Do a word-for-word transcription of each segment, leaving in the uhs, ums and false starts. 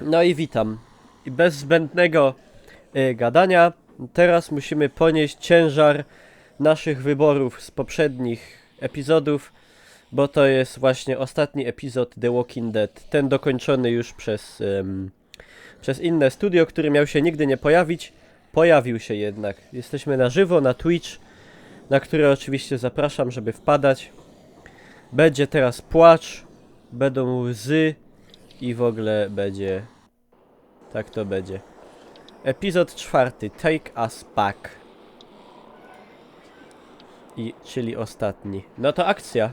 No i witam. I bez zbędnego y, gadania, teraz musimy ponieść ciężar naszych wyborów z poprzednich epizodów, bo to jest właśnie ostatni epizod The Walking Dead, ten dokończony już przez, ym, przez inne studio, który miał się nigdy nie pojawić. Pojawił się jednak. Jesteśmy na żywo na Twitch, na który oczywiście zapraszam, żeby wpadać. Będzie teraz płacz, będą łzy i w ogóle będzie. Tak to będzie. Epizod czwarty, Take Us Back. I, czyli ostatni. No to akcja.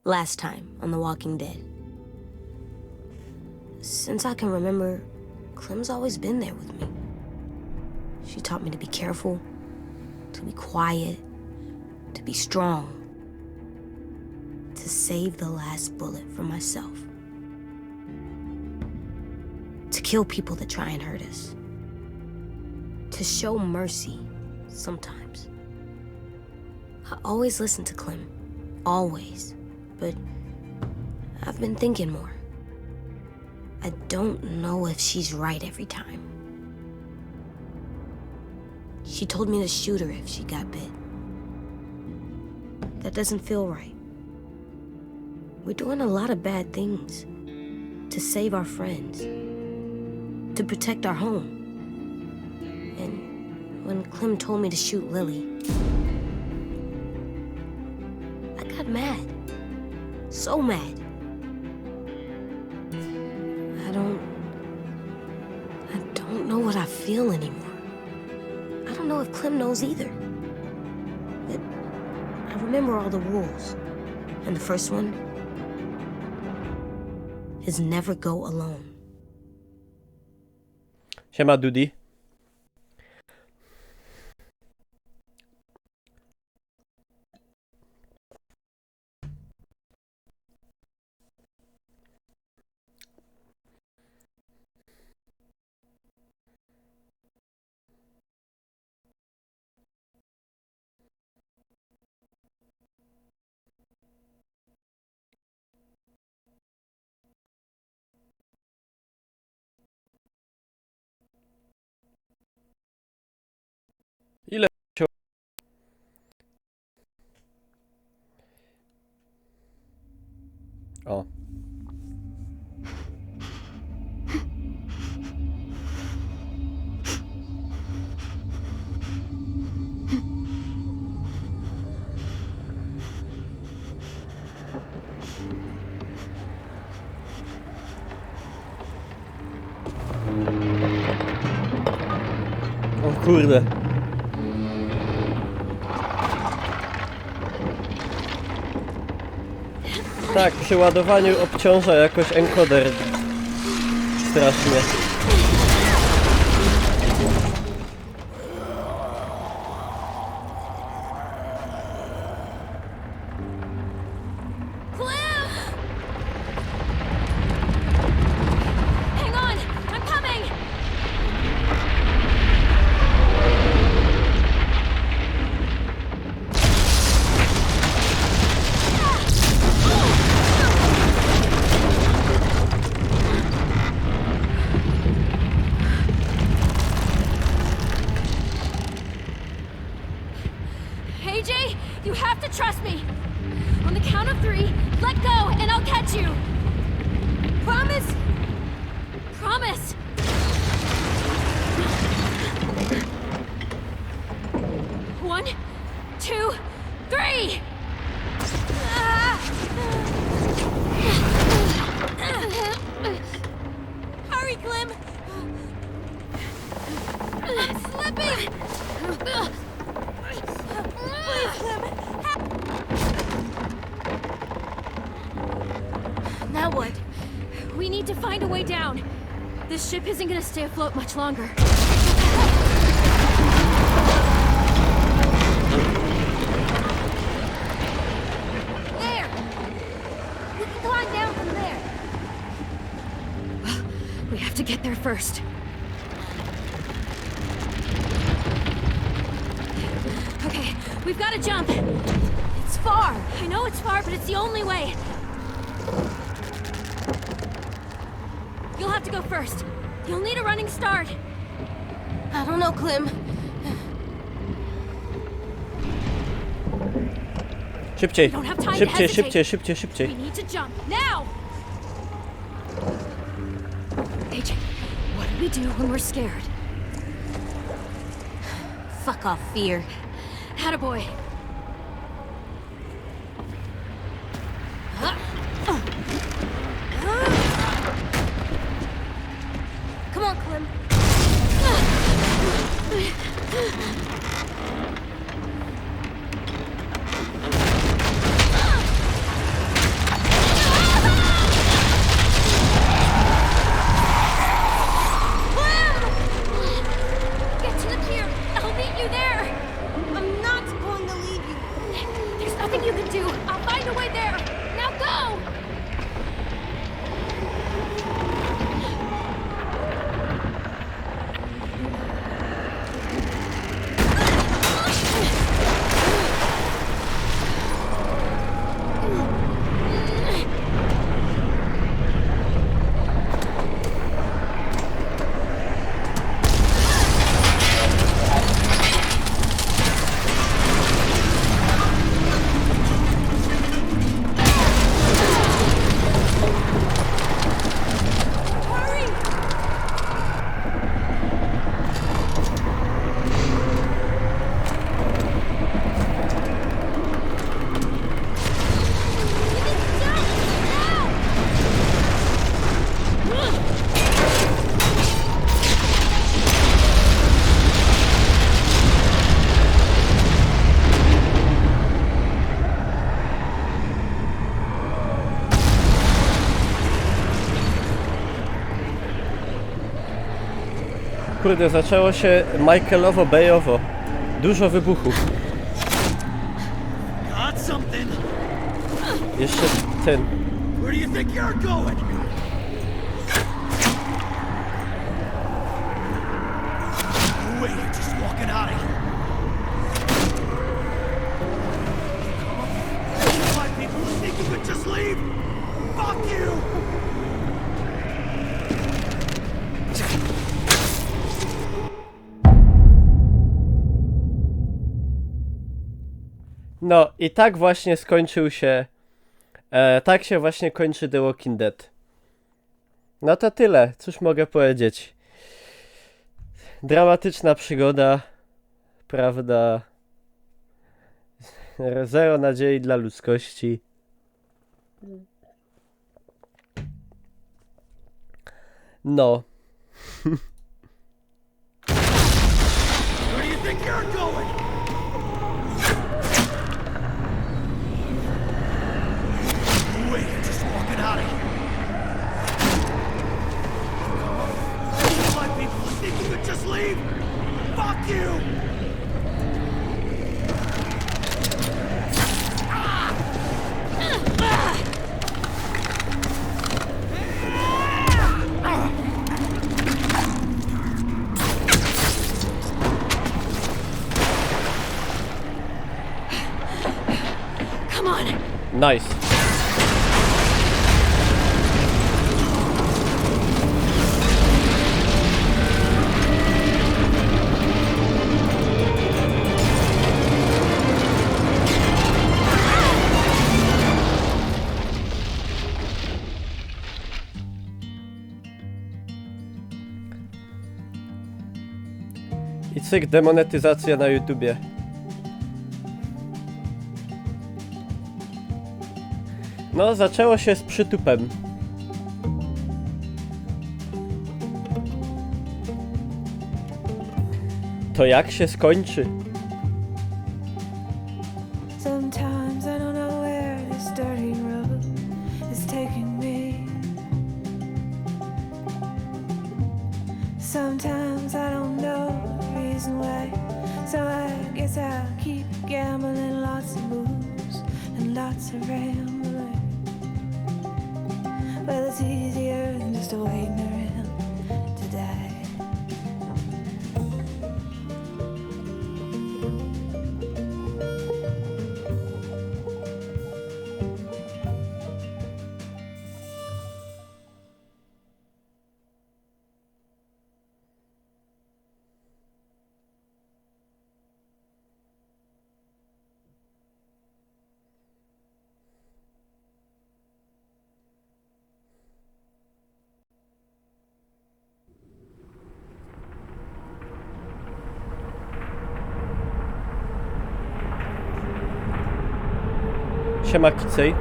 Last time on The Walking Dead. Since I can remember, Clem's always been there with me. She taught me to be careful, to be quiet, to be strong, to save the last bullet for myself, to kill people that try and hurt us, to show mercy sometimes. I always listen to Clem. Always. But I've been thinking more. I don't know if she's right every time. She told me to shoot her if she got bit. That doesn't feel right. We're doing a lot of bad things to save our friends, to protect our home. And when Clem told me to shoot Lily, I got mad. So mad. I don't. I don't know what I feel anymore. I don't know if Clem knows either. But I remember all the rules. And the first one is never go alone. Siema, Dudy. Ile? O. O kurde. Tak, przy ładowaniu obciąża jakoś encoder strasznie. This ship isn't gonna stay afloat much longer. There! We can climb down from there. Well, we have to get there first. Okay, we've got to jump. It's far. I know it's far, but it's the only way. You'll have to go first. You'll need a running start. I don't know, Clem. We Szybciej. Don't have time to Szybciej, hesitate. szybciej, szybciej, We szybciej. Need to jump now. A J, what do we do when we're scared? Fuck off, fear. Attaboy. Come on, Clem. Clem! Get to the pier. I'll meet you there. I'm not going to leave you. There's nothing you can do. I'll find a way there. Now go! Kurde, zaczęło się Michaelowo Bayowo. Dużo wybuchów. Got something. Jeszcze ten. Where do you think you're going? No way you're just walking out of here. Come on. Why people think you could just leave? Fuck you! No i tak właśnie skończył się. E, tak się właśnie kończy The Walking Dead. No to tyle, cóż mogę powiedzieć. Dramatyczna przygoda, prawda? Zero nadziei dla ludzkości. No. Where do you think you're going? No way you're just walking out of here. Come on. Why people think you could just leave? Fuck you! Come on. Nice. I cyk, demonetyzacja na YouTubie. No, zaczęło się z przytupem. To jak się skończy? Sometimes I don't know where this dirty road is taking me. Sometimes I don't know the reason why, so I guess I'll keep gambling lots of moves and lots of rambling. Well, it's easier than just waiting around to die. Siema, kicej.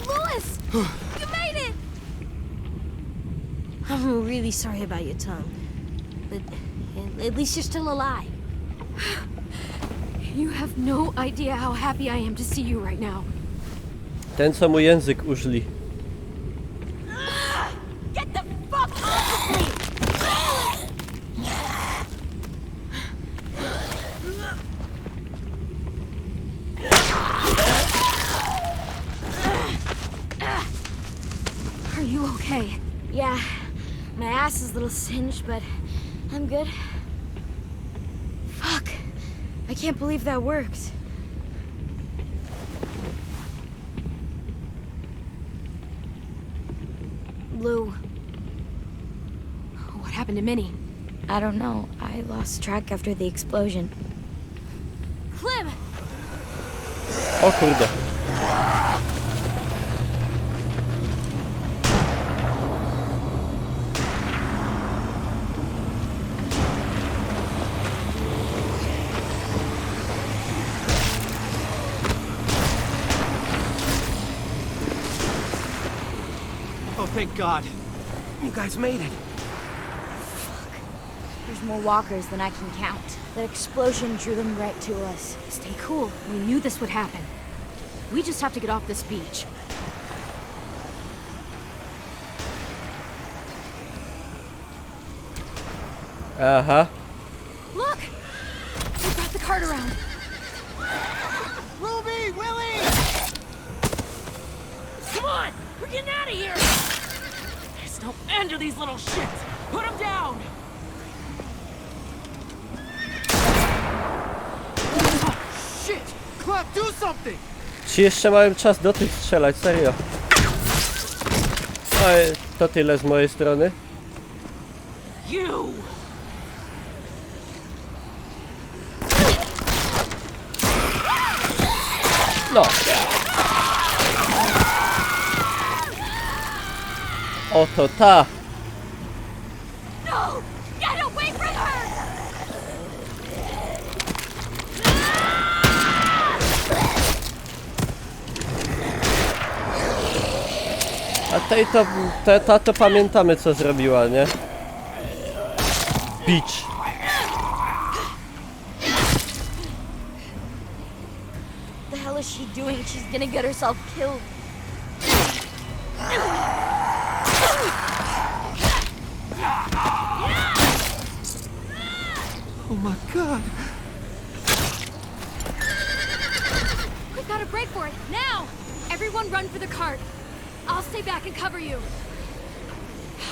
Louis! You made it! I'm really sorry about your tongue. But at least you're still alive. You have no idea how happy I am to see you right now. Ten, co mu jynzyk użli. Get the fuck off of me! Are you okay? Yeah. My ass is a little singed, but I'm good. Fuck. I can't believe that worked. Lou. What happened to Minnie? I don't know. I lost track after the explosion. Clem! O kurde. Oh, thank God. You guys made it. There's more walkers than I can count. That explosion drew them right to us. Stay cool. We knew this would happen. We just have to get off this beach. Aha. Look! We brought the cart around. Ruby, Willie! Come on! We're getting out of here! There's no end to these little shits! Put them down! Shit! Clem, do something! Ci jeszcze mają czas do tych strzelać, serio. Oj, to tyle z mojej strony. You! No. Oto ta. No! Get away from her! A tej to, te, ta to pamiętamy, co zrobiła, nie? Bitch. The hell is she doing? She's gonna get herself killed. Oh my God. We've got to break for it now. Everyone, run for the cart. I'll stay back and cover you.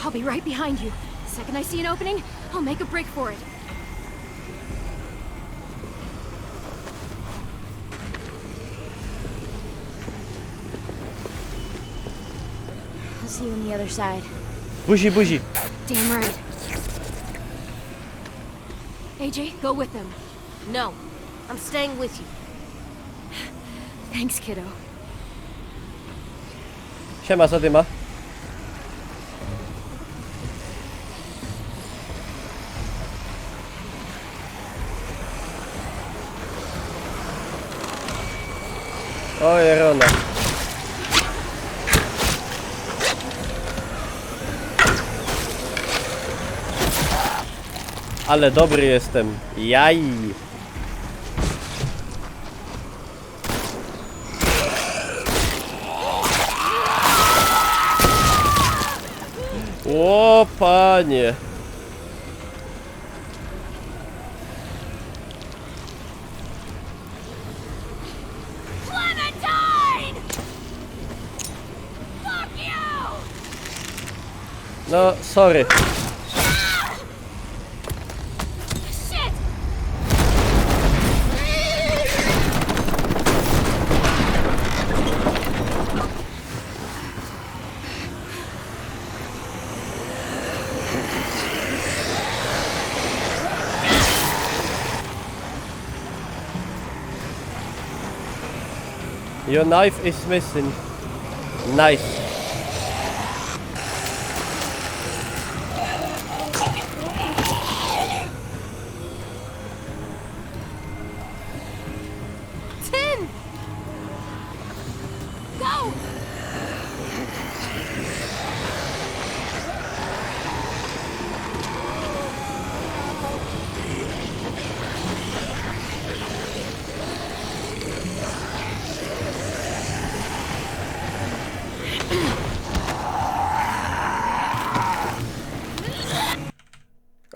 I'll be right behind you. The second I see an opening, I'll make a break for it. I'll see you on the other side. Buzi, buzi. Damn right. A J, go with them. No, I'm staying with you. Thanks, kiddo. Siema, zadyma. O, Jerona. Ale dobry jestem. Jaj. O, panie. Clementine! Fuck you! No, sorry. Shit! Your knife is missing. Nice. Tin! Go!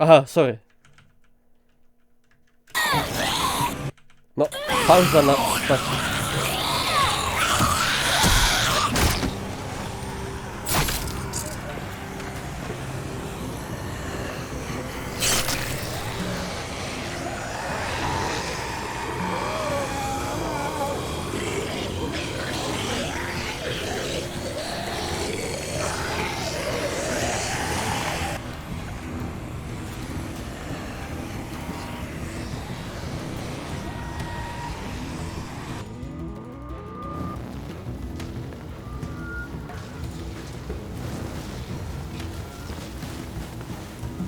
Aha, sorry. No, pauza na...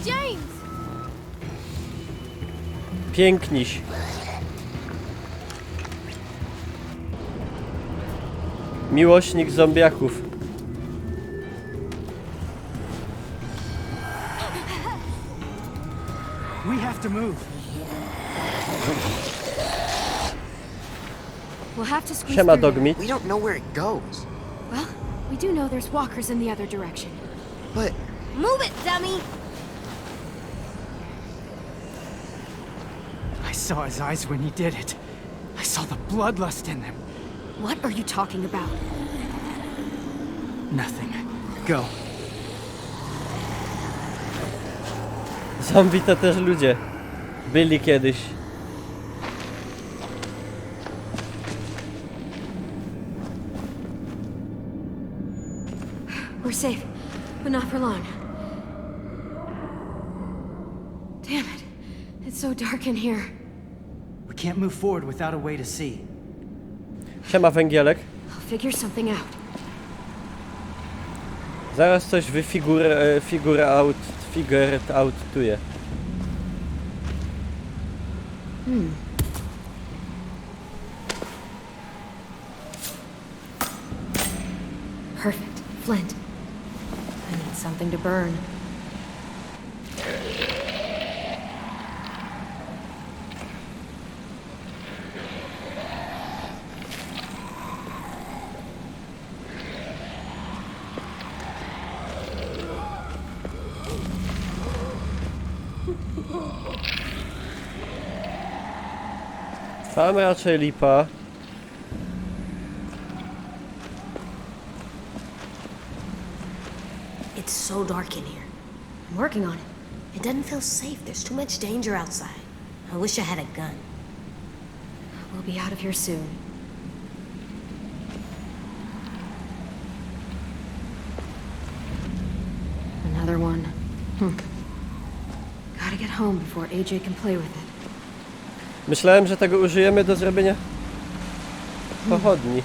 James! Piękniś. Miłośnik zombiaków. We have to move. We'll have to squeeze Siema, through there. Dogmeat. We don't know where it goes. Well, we do know there's walkers in the other direction. But Move it, dummy! I saw his eyes when he did it. I saw the bloodlust in them. What are you talking about? Nothing. Go. Zombie to też ludzie. Byli kiedyś. We're safe, but not for long. Damn it. It's so dark in here. We can't move forward without a way to see. Siema, węgielek. I'll figure something out. Zaraz coś wyfigure... figure out... figure out tuje. Hmm. Perfect. Flint. I need something to burn. Tam raczej lipa. It's so dark in here. I'm working on it. It doesn't feel safe. There's too much danger outside. I wish I had a gun. We'll be out of here soon. Another one. Hmm. Gotta get home before A J can play with it. Myślałem, że tego użyjemy do zrobienia pochodni.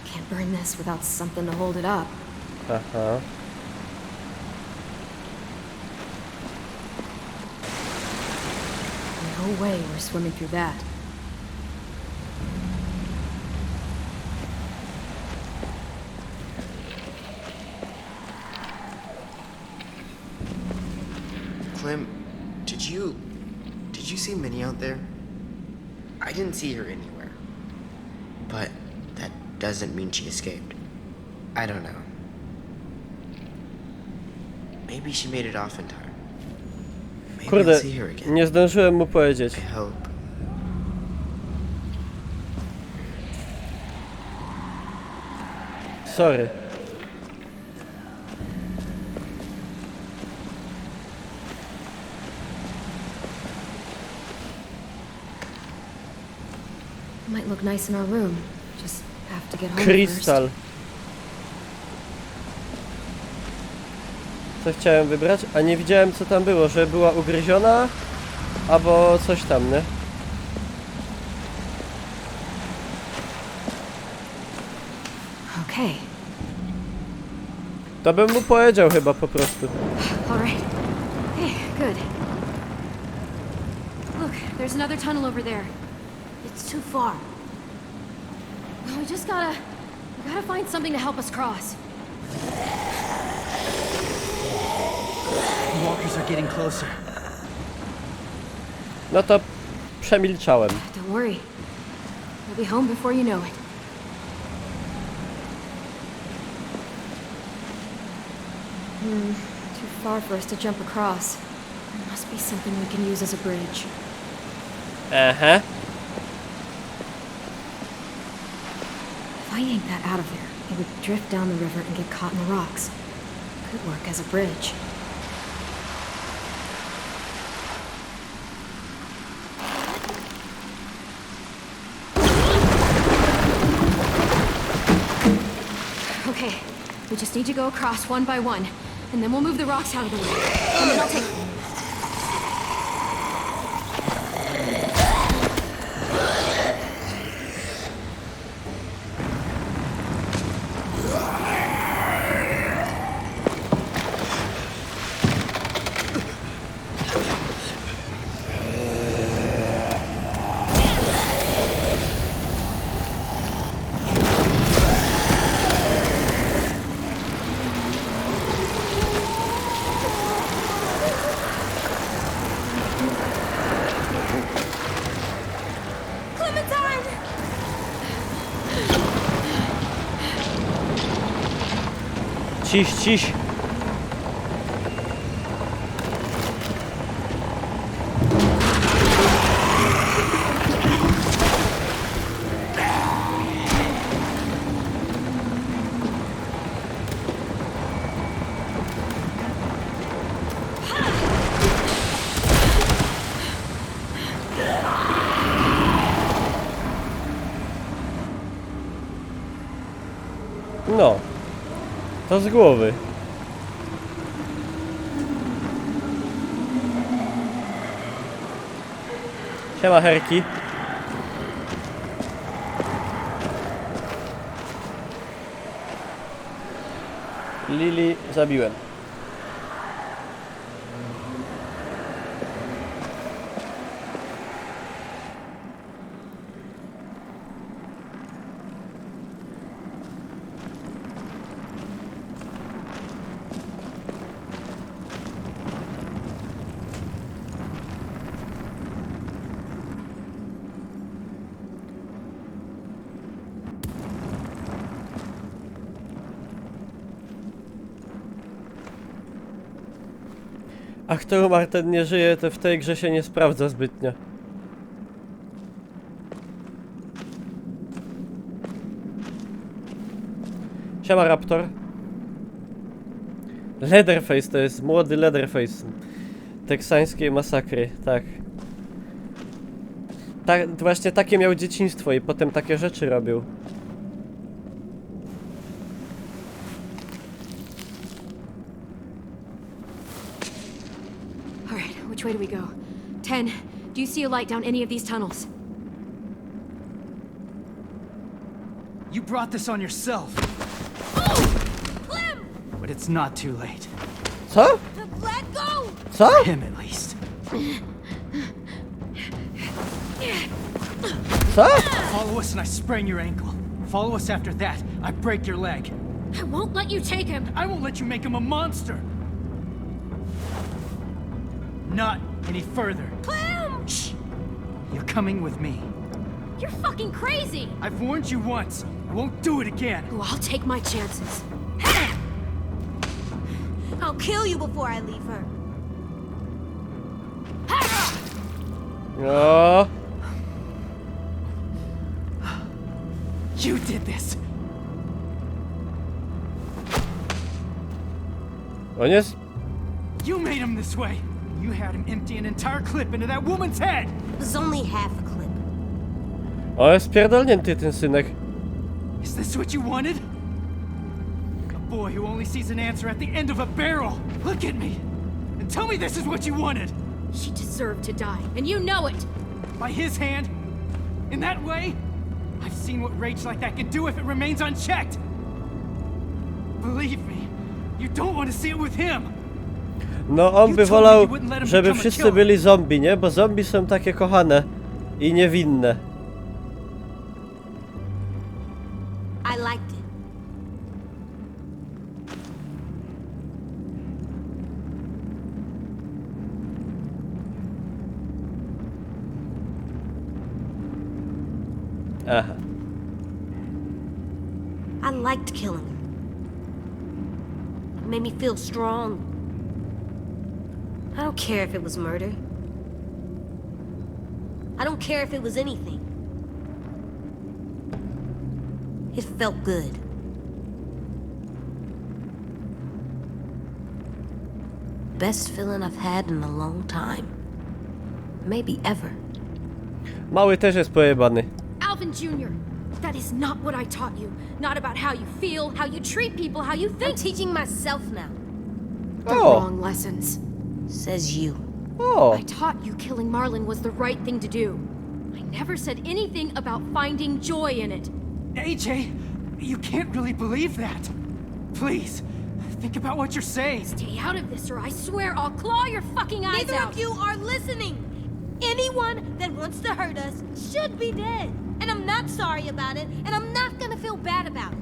Can't burn this without something to hold it up. Aha. No way we're swimming through that. Clem, did you did you see Minnie out there? I didn't see her anywhere. But that doesn't mean she escaped. I don't know. Maybe she made it off in time. Maybe I'll Kurde, see her again. Nie zdążyłem mu powiedzieć. I hope. Sorry. It might look nice in our room. Just have to get home first. Crystal. Co chciałem wybrać? A nie widziałem, co tam było, że była ugryziona albo coś tam, nie? Hey, To bym mu powiedział chyba po prostu. all right. Hey, good. Look, there's another tunnel over there. It's too far. Well, we just gotta, we gotta find something to help us cross. The walkers are getting closer. No to przemilczałem. Don't worry. We'll be home before you know it. Hmm, too far for us to jump across. There must be something we can use as a bridge. Aha. If I yank that out of there, it would drift down the river and get caught in the rocks. Could work as a bridge. Okay, we just need to go across one by one, and then we'll move the rocks out of the way. And then I'll take. Clementine! Ciś, ciś. No. To z głowy. Siema, herki. Lili zabiłem. A chto, Marten, nie żyje, to w tej grze się nie sprawdza zbytnio. Siema, Raptor. Leatherface to jest młody Leatherface teksańskiej masakry, tak. Tak, właśnie takie miał dzieciństwo i potem takie rzeczy robił. All right, which way do we go? Ten, do you see a light down any of these tunnels? You brought this on yourself, Oh! Clem! But it's not too late. Co? Let go! Co? Him, at least. Co? Follow us and I sprain your ankle. Follow us after that, I break your leg. I won't let you take him. I won't let you make him a monster. Not any further. Clem! Shh! You're coming with me. You're fucking crazy! I've warned you once. I won't do it again. Oh, I'll take my chances. I'll kill you before I leave her. No. You did this. On jest? You made him this way. You had him empty an entire clip into that woman's head. It was only half a clip. On jest pierdolnięty, ten synek. Is this what you wanted? A boy who only sees an answer at the end of a barrel. Look at me and tell me this is what you wanted. She deserved to die, and you know it. By his hand? In that way? I've seen what rage like that can do if it remains unchecked. Believe me, you don't want to see it with him. No, on You by told me wolał, you wouldn't let him żeby become a wszyscy killer. byli zombie, nie? Bo zombie są takie kochane i niewinne. I liked it. Aha. I liked killing her. It made me feel strong. I don't care if it was murder. I don't care if it was anything. It felt good. Best feeling I've had in a long time. Maybe ever. Mały też jest pojebany. Alvin Junior, that is not what I taught you. Not about how you feel, how you treat people, how you I'm think. Teaching myself now. The O. Wrong lessons. Says you. O! I taught you killing Marlon was the right thing to do. I never said anything about finding joy in it. A J, you can't really believe that. Please, think about what you're saying. Stay out of this, or I swear I'll claw your fucking eyes Neither out. Of you are listening. Anyone that wants to hurt us should be dead. And I'm not sorry about it, and I'm not gonna feel bad about it.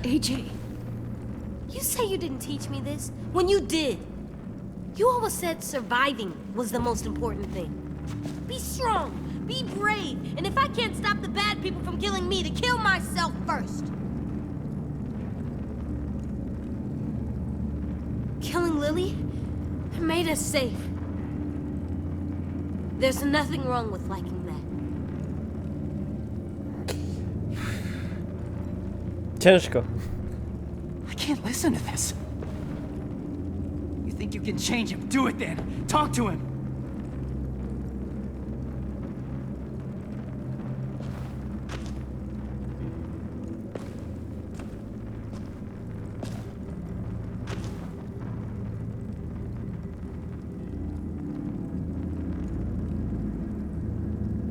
A J, You say you didn't teach me this when you did. You always said surviving was the most important thing. Be strong, be brave, and if I can't stop the bad people from killing me, to kill myself first. Killing Lily made us safe. There's nothing wrong with liking that. Ciężko. I can't listen to this. You think you can change him? Do it then. Talk to him.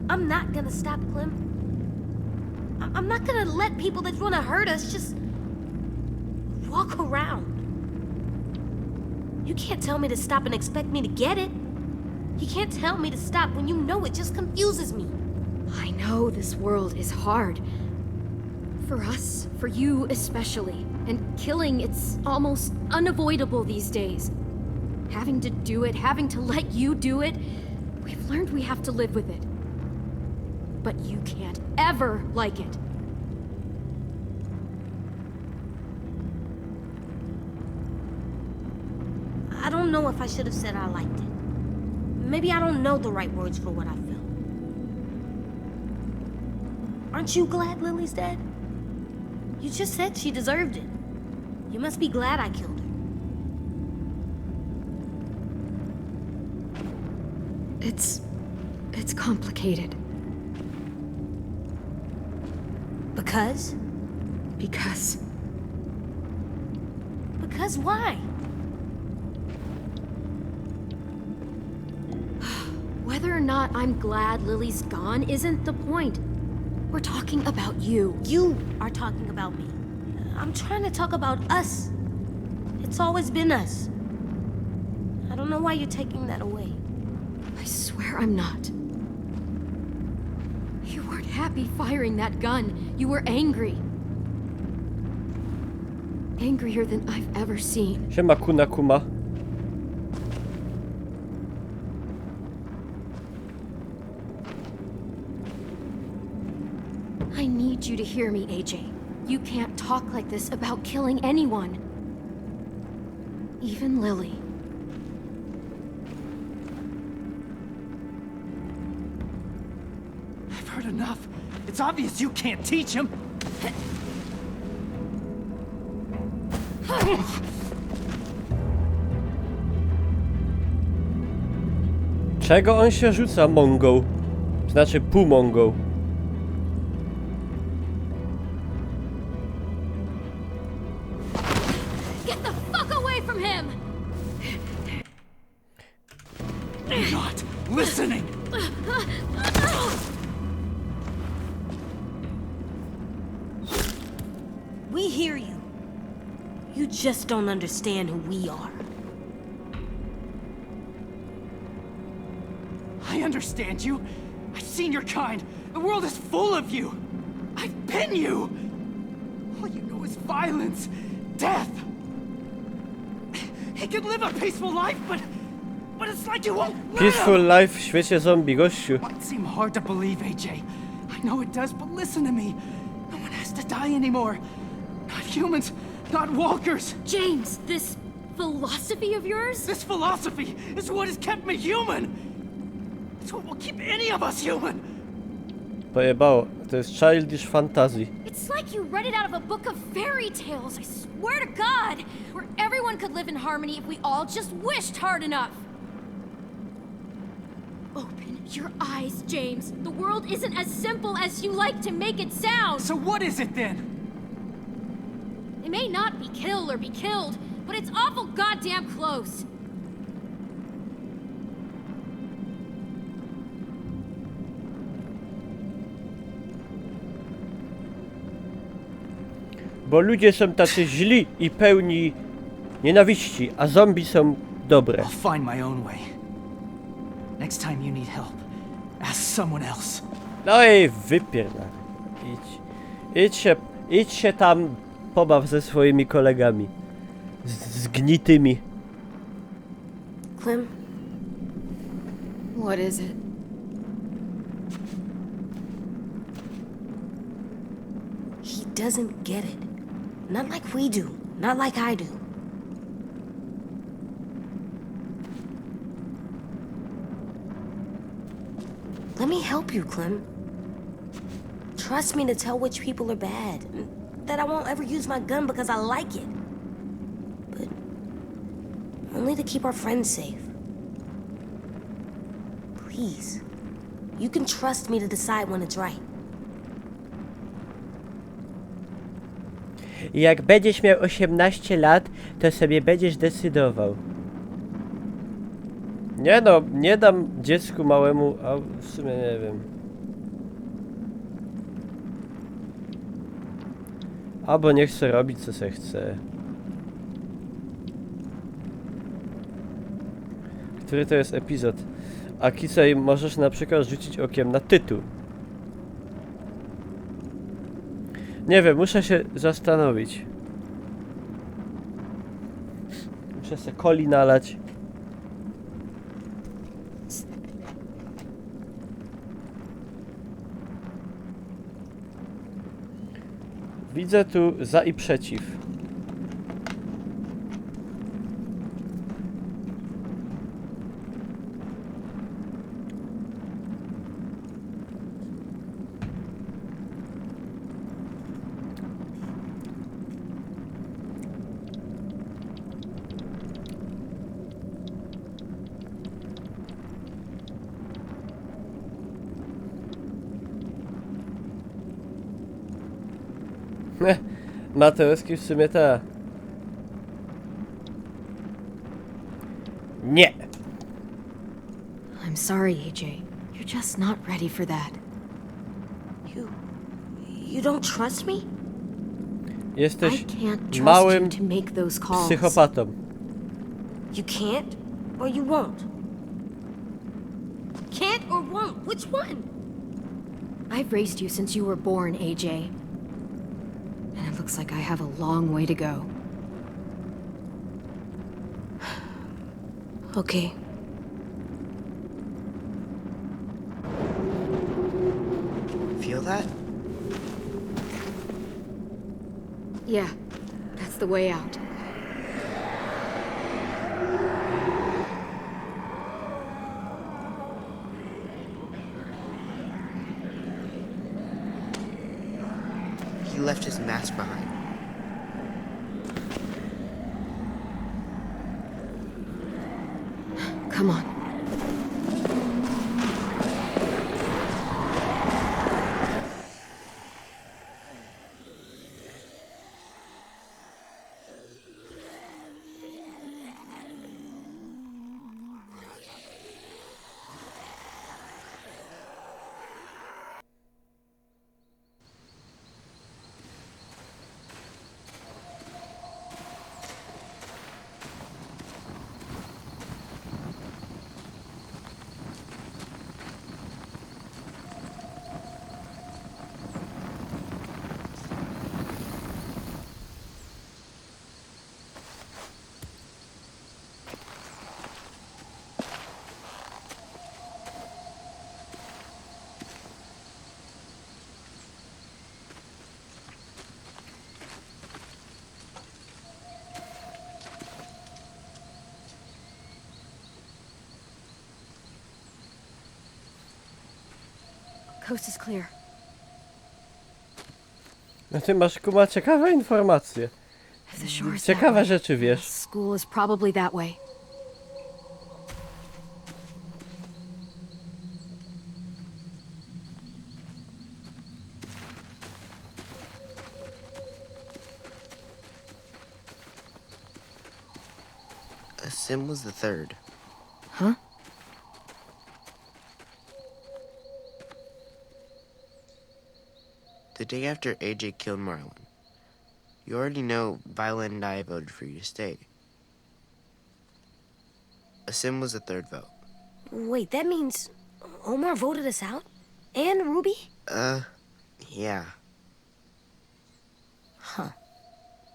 I'm not gonna stop, Clem. I- I'm not gonna let people that wanna hurt us just walk around. You can't tell me to stop and expect me to get it. You can't tell me to stop when you know it just confuses me. I know this world is hard. For us, for you especially. And killing, it's almost unavoidable these days. Having to do it, having to let you do it, we've learned we have to live with it. But you can't ever like it. I don't know if I should have said I liked it. Maybe I don't know the right words for what I felt. Aren't you glad Lily's dead? You just said she deserved it. You must be glad I killed her. It's. It's complicated. Because? Because. Because why? Whether or not I'm glad Lily's gone isn't the point. We're talking about you. You are talking about me. I'm trying to talk about us. It's always been us. I don't know why you're taking that away. I swear I'm not. You weren't happy firing that gun. You were angry. Angrier than I've ever seen. Siema, Kuna Kuma. I need you to hear me, A J. You can't talk like this about killing anyone. Even Lily. I've heard enough. It's obvious you can't teach him. Czego on się rzuca mongą? Znaczy półmongą. Get the fuck away from him! Not listening. We hear you. You just don't understand who we are. I understand you. I've seen your kind. The world is full of you. I've been you. All you know is violence, death. He could live a peaceful life, but but it's like you won't let Peaceful him. Life w świecie zombie, gościu. Might seem hard to believe, A J. I know it does, but listen to me. No one has to die anymore. Not humans, not walkers. James, this philosophy of yours? This philosophy is what has kept me human. It's what will keep any of us human. Pojebało. To jest childish fantasy. It's like you read it out of a book of fairy tales, I swear to God, where everyone could live in harmony if we all just wished hard enough. Open your eyes, James. The world isn't as simple as you like to make it sound. So what is it then? It may not be kill or be killed, but it's awful goddamn close. Bo ludzie są tacy źli i pełni nienawiści, a zombie są dobre. I'll find my own way. Next time you need help, ask someone else. No i wypierdolę. Idź, idź się, idź się tam pobaw ze swoimi kolegami. Z, zgnitymi. Clem? What is it? He doesn't get it. Not like we do. Not like I do. Let me help you, Clem. Trust me to tell which people are bad. And that I won't ever use my gun because I like it. But only to keep our friends safe. Please. You can trust me to decide when it's right. Jak będziesz miał osiemnaście lat, to sobie będziesz decydował. Nie no, nie dam dziecku małemu, a w sumie nie wiem. Albo niech se robi, co se chce. Który to jest epizod? A kisej możesz na przykład rzucić okiem na tytuł. Nie wiem, muszę się zastanowić. Muszę se coli nalać. Widzę tu za i przeciw. Mateuski w sumie ta. Nie. I'm sorry, A J. You're just not ready for that. You. You don't trust me? Jesteś I can't trust małym you to make those calls. psychopatą. You can't, or you won't? Can't or won't? Which one? I've raised you since you were born, A J. And it looks like I have a long way to go. Okay. Feel that? Yeah, that's the way out. He left his mask behind. Come on. Coast is clear. No ty masz, Kuma, ciekawe informacje. If the shore is that Ciekawe way, rzeczy the wiesz. School is probably that way. Asim was the third. Huh? The day after A J killed Marlon. You already know Violet and I voted for you to stay. Asim was the third vote. Wait, that means Omar voted us out? And Ruby? Uh, yeah.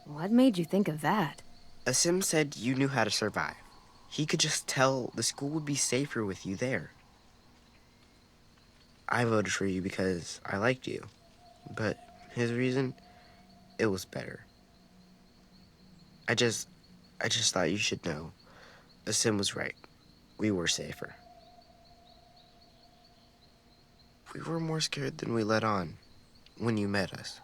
What made you think of that? Asim said you knew how to survive. He could just tell the school would be safer with you there. I voted for you because I liked you. But his reason, it was better. I just, I just thought you should know. Asim was right. We were safer. We were more scared than we let on when you met us.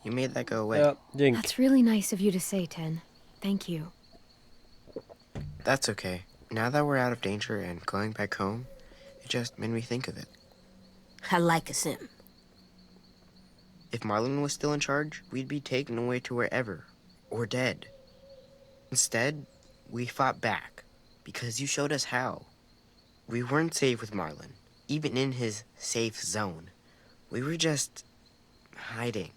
You made that go away. Ja, dzięki. That's really nice of you to say, Ten. Thank you. That's okay. Now that we're out of danger and going back home, it just made me think of it. I like Asim. If Marlon was still in charge, we'd be taken away to wherever, or dead. Instead, we fought back, because you showed us how. We weren't safe with Marlon, even in his safe zone. We were just hiding.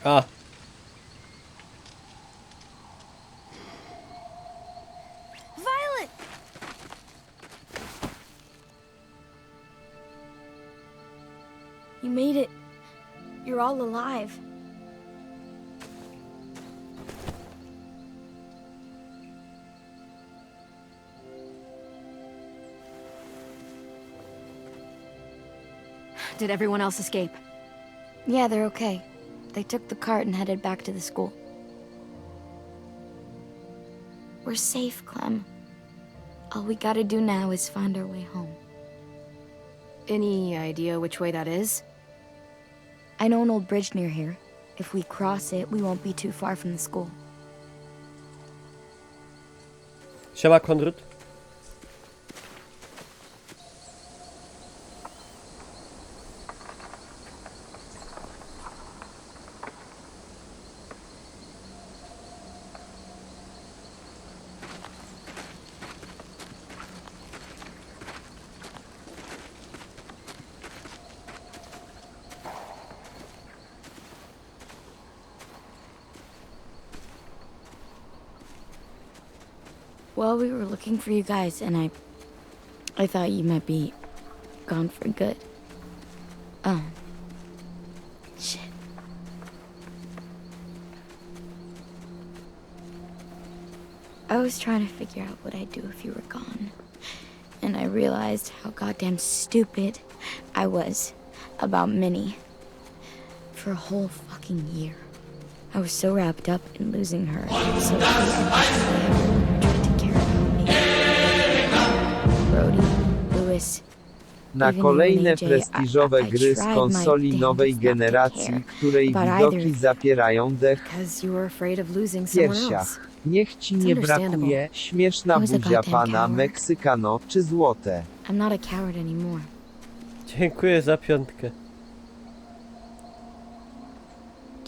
A, Violet! You made it. You're all alive. Did everyone else escape? Yeah, they're okay. They took the cart and headed back to the school. We're safe, Clem. All we gotta do now is find our way home. Any idea which way that is? I know an old bridge near here. If we cross it, we won't be too far from the school. Siema, Konrad. Well, we were looking for you guys, and I, I thought you might be gone for good. Um, shit. I was trying to figure out what I'd do if you were gone, and I realized how goddamn stupid I was about Minnie. For a whole fucking year, I was so wrapped up in losing her, and so she and Ashley tried to care about me. Brody, Lewis, Na kolejne prestiżowe gry z konsoli nowej generacji, której widoki zapierają dech. Because you were afraid of losing W piersiach. Niech ci nie brakuje, śmieszna buzia pana, meksykano czy złote. I'm not a coward anymore. Dziękuję za piątkę.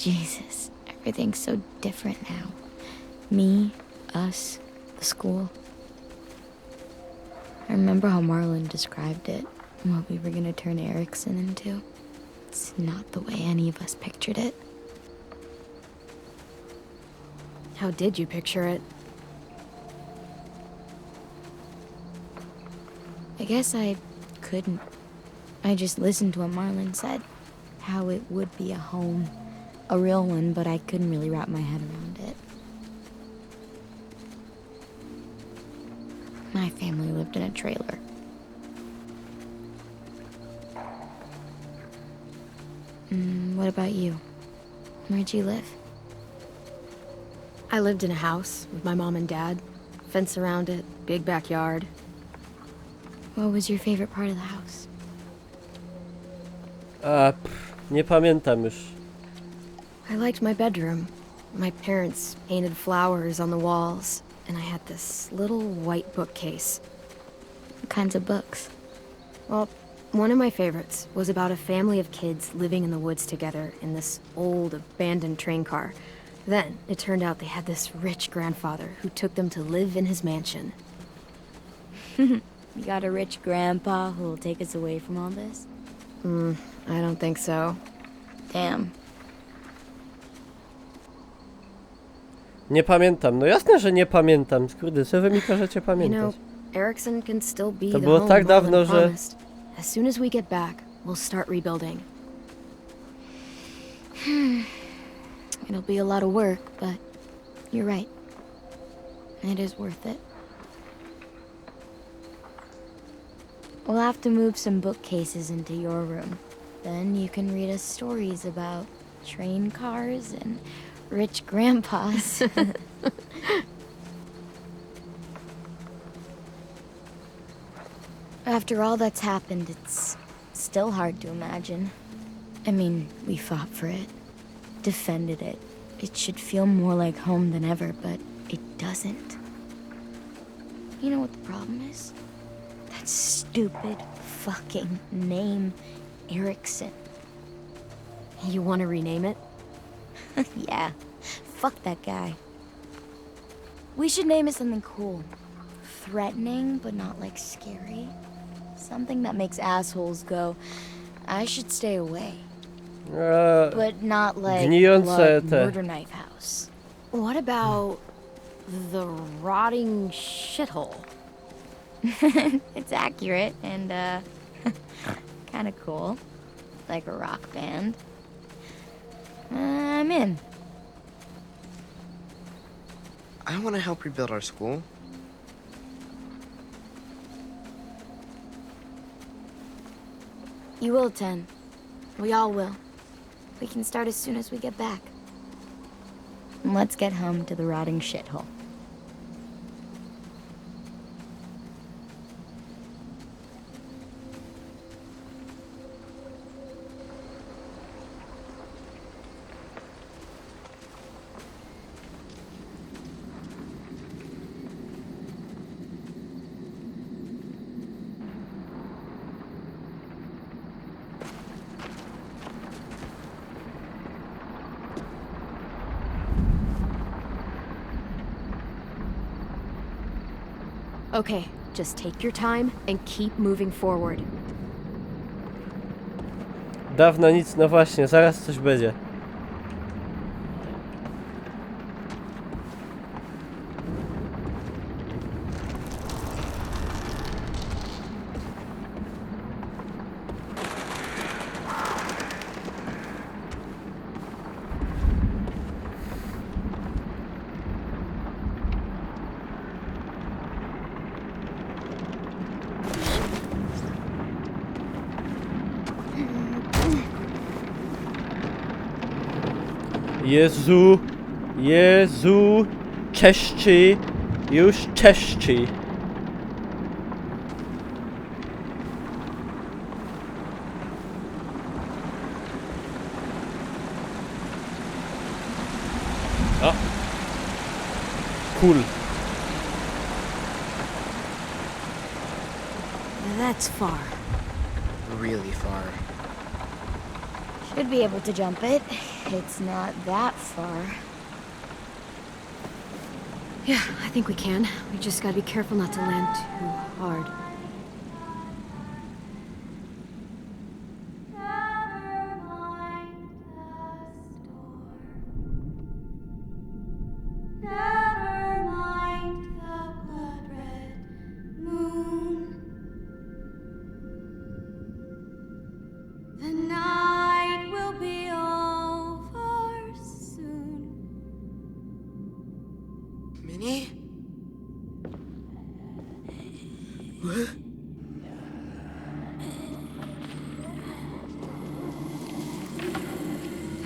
Jesus, everything's so different now. Me, us, the school. I remember how Marlon described it, what we were gonna turn Erickson into. It's not the way any of us pictured it. How did you picture it? I guess I couldn't. I just listened to what Marlon said, how it would be a home, a real one, but I couldn't really wrap my head around it. My family lived in a trailer. Mm, what about you? Where'd you live? I lived in a house with my mom and dad. Fence around it, big backyard. What was your favorite part of the house? A, pff, nie pamiętam już. I liked my bedroom. My parents painted flowers on the walls, and I had this little white bookcase. What kinds of books? Well, one of my favorites was about a family of kids living in the woods together in this old abandoned train car. Then it turned out they had this rich grandfather who took them to live in his mansion. You got a rich grandpa who'll take us away from all this? Mm, I don't think so. Damn. Nie pamiętam. No jasne, że nie pamiętam. Kurde, co wy mi każecie You pamiętać? know, Erickson can still be To the było home tak Roland dawno, że promised. As soon as we get back, we'll start rebuilding. It'll be a lot of work, but you're right. It is worth it. We'll have to move some bookcases into your room. Then you can read us stories about train cars and rich grandpas. After all that's happened, it's still hard to imagine. I mean, we fought for it, defended it. It should feel more like home than ever, but it doesn't. You know what the problem is? That stupid fucking name, Erickson. You want to rename it? Yeah. Fuck that guy. We should name it something cool. Threatening, but not, like, scary. Something that makes assholes go, "I should stay away." E, But not like Gnijące blood te. Murder Knife House. What about the rotting shithole? It's accurate and, uh, kind of cool. Like a rock band. I'm in. I want to help rebuild our school. You will, Tenn. We all will. We can start as soon as we get back. And let's get home to the rotting shithole. Okay, just take your time and keep moving forward. Dawno nic, no właśnie, zaraz coś będzie. Jezu, Jezu, cześć ci, już cześć ci. O. Cool. That's far. Really far. Should be able to jump it. It's not that far. Yeah, I think we can. We just gotta be careful not to land too hard. Never mind the storm. Never mind the blood red moon. The night will be over soon. Minnie? I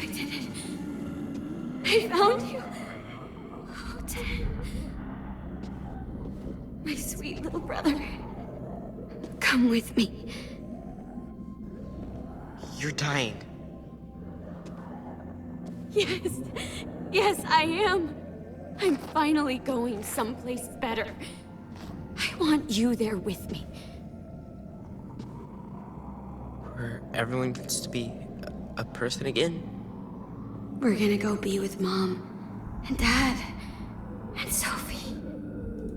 did it. I found you. Oh, Ten. My sweet little brother. Come with me. You're dying. Yes. Yes, I am. I'm finally going someplace better. I want you there with me. Where everyone gets to be a, a person again? We're gonna go be with Mom and Dad and Sophie.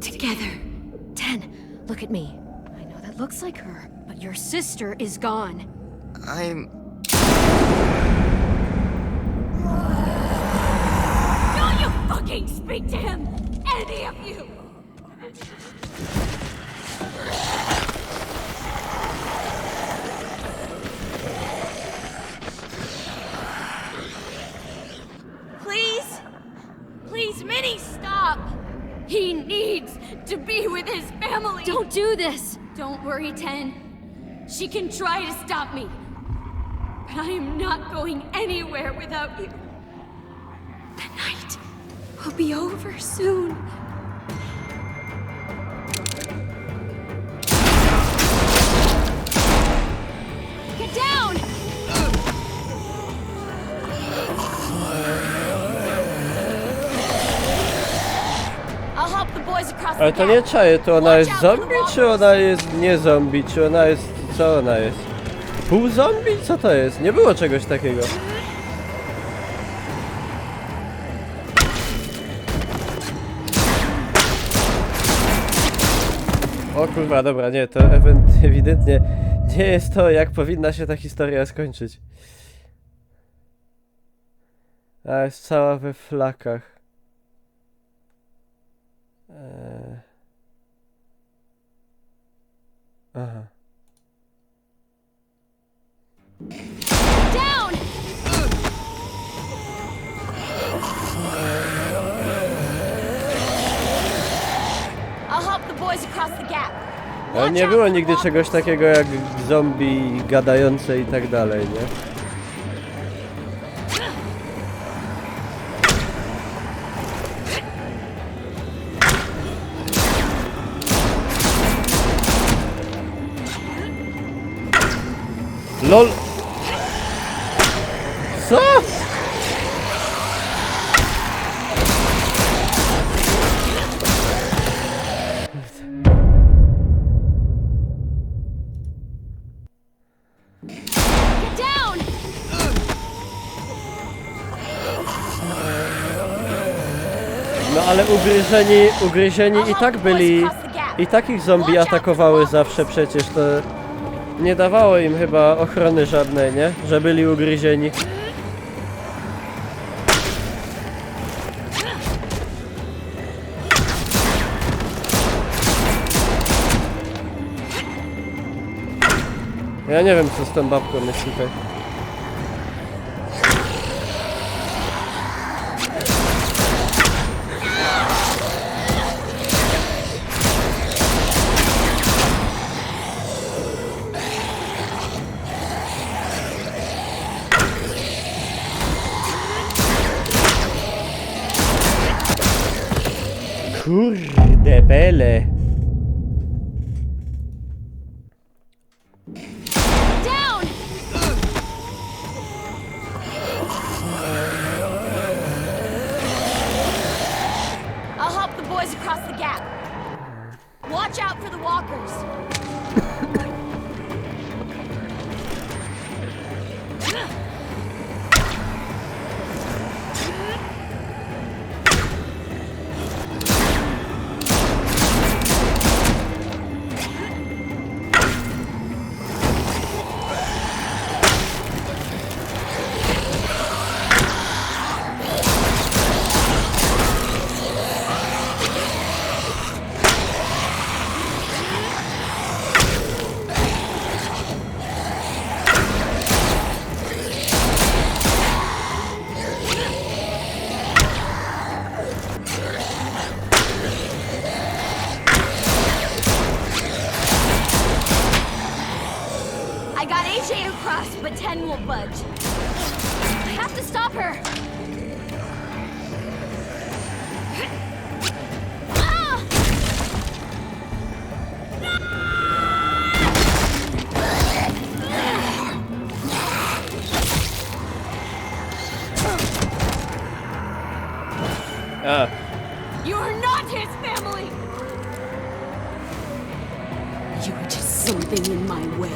Together. Ten, look at me. I know that looks like her, but your sister is gone. I'm Don't you fucking speak to him! Any of you! Please? Please, Minnie, stop! He needs to be with his family! Don't do this! Don't worry, Ten. She can try to stop me. But I am not going anywhere without you. The night will be over soon. Get down! I'll help the boys across the gap. Ale to nie czaję, to ona jest zombie, czy ona jest nie zombie, czy ona jest, co ona jest? Pół zombie? Co to jest? Nie było czegoś takiego. O kurwa, dobra, nie, to ewent-, ewidentnie nie jest to, jak powinna się ta historia skończyć. A jest cała we flakach. Eee. Aha. Down! I'll help the boys across the gap. Ale nie było nigdy czegoś takiego jak zombie gadające i tak dalej, nie? Lol. Co? Get down! No ale ugryzieni, ugryzieni i tak byli, i tak ich zombie atakowały zawsze przecież, to nie dawało im chyba ochrony żadnej, nie? Że byli ugryzieni. Ja nie wiem, co z tą babką jest tutaj. Kurde bele. Down! I'll help the boys across the gap. Watch out for the walkers. Ten won't budge. I have to stop her. Ah! A, You're not his family! You were just something in my way.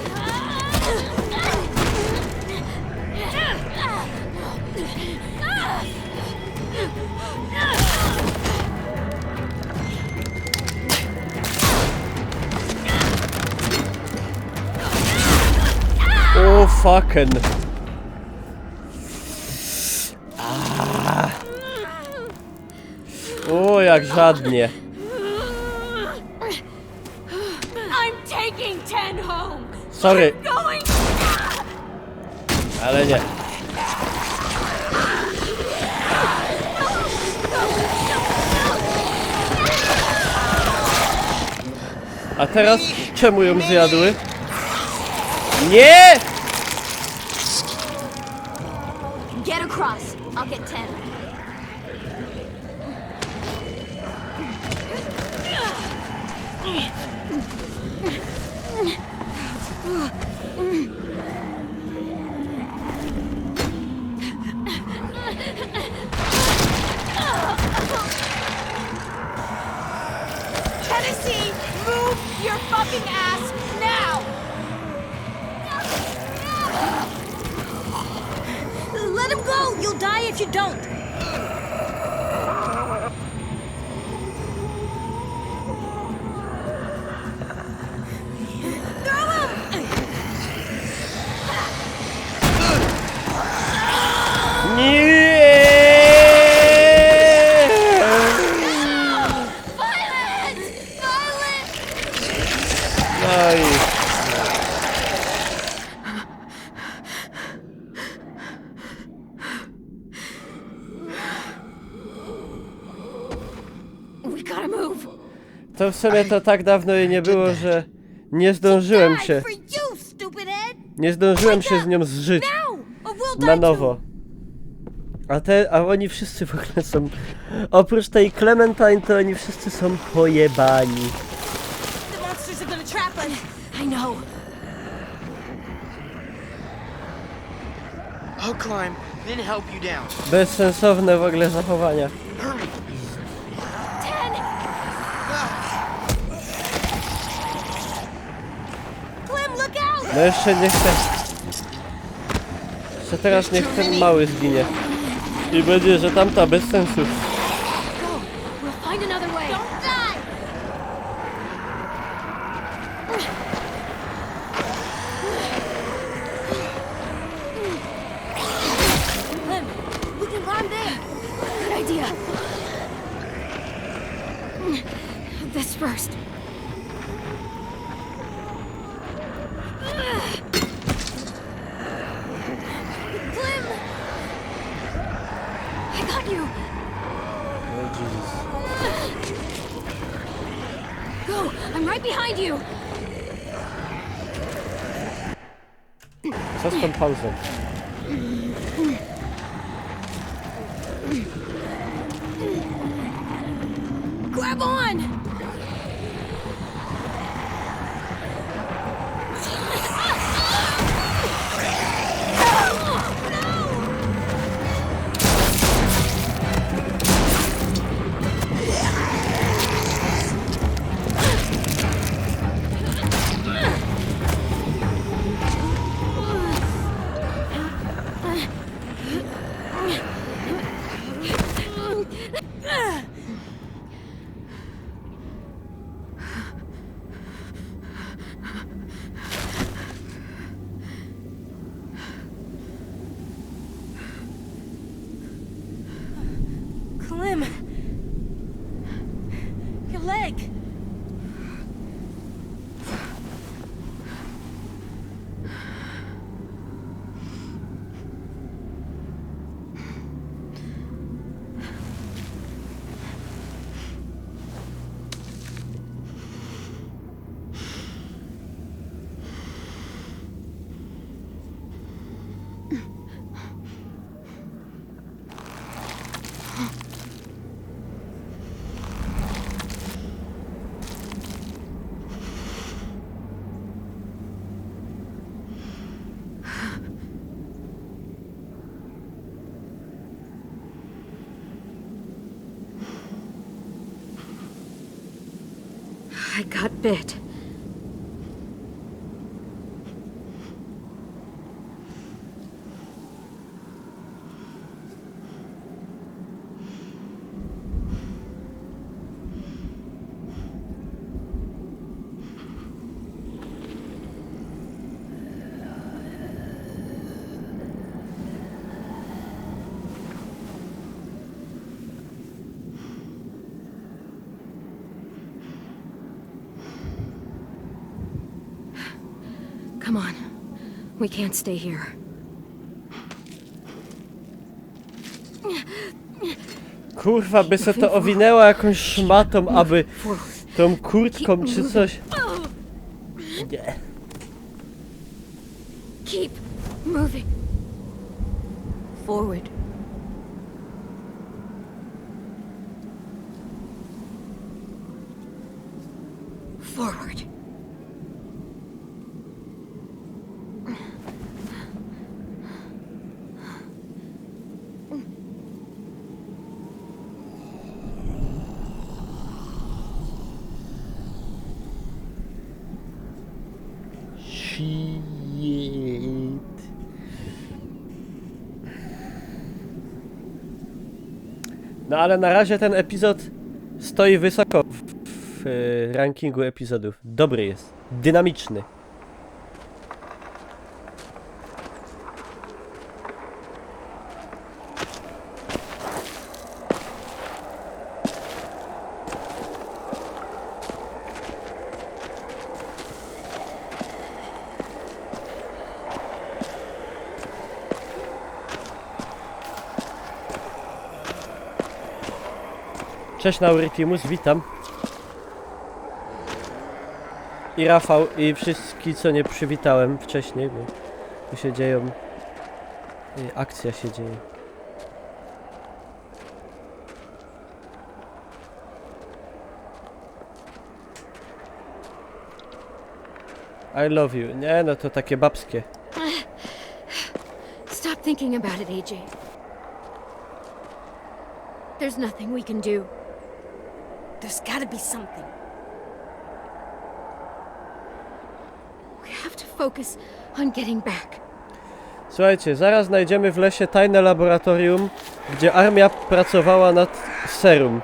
O fucking. A. O, jak żadnie. I'm taking Ten home! Sorry, Going! ale nie. A teraz czemu jōm zjadły? Nie! Get across. I'll get Ten. Tennessee, move your fucking ass now! Let him go! You'll die if you don't! Throw him! Nie! Violet! Violet! No i We gotta move! To w sumie to tak dawno jej nie było, że nie zdążyłem się, For you, stupid head! nie zdążyłem się z nią zżyć Now! Or we'll die na nowo. A te, a oni wszyscy w ogóle są, oprócz tej Clementine, to oni wszyscy są pojebani. Too. The monsters are gonna trap us! I know. I'll climb, then help you down. Bezsensowne w ogóle zachowania. Hurry. Ten! Clem, look out! No jeszcze niech ten, jeszcze teraz niech ten mały zginie. I będzie, że tamta bez sensu. Go! We'll find another way! Don't die! Clem, we can climb there! Good idea! This first. Clem! I got you! O Jezus. Go! I'm right behind you! Co z tą pauzą? Grab on! Clem! Your leg! I got bit. Come on. We can't stay here. Kurwa, by se to owinęła jakąś szmatą, aby tą kurtką czy coś. Nie. Keep moving. Forward. Forward. Shit. No ale na razie ten epizod stoi wysoko w, w e, rankingu epizodów. Dobry jest, dynamiczny. Cześć Lauritimus, witam. I Rafał, i wszyscy, co nie przywitałem wcześniej, bo tu się dzieją, y, akcja się dzieje. I love you. Nie, no to takie babskie. Stop thinking about it, A J. There's nothing we can do. There's gotta be something. We have to focus on getting back. Słuchajcie, zaraz znajdziemy w lesie tajne laboratorium, gdzie armia pracowała nad serum.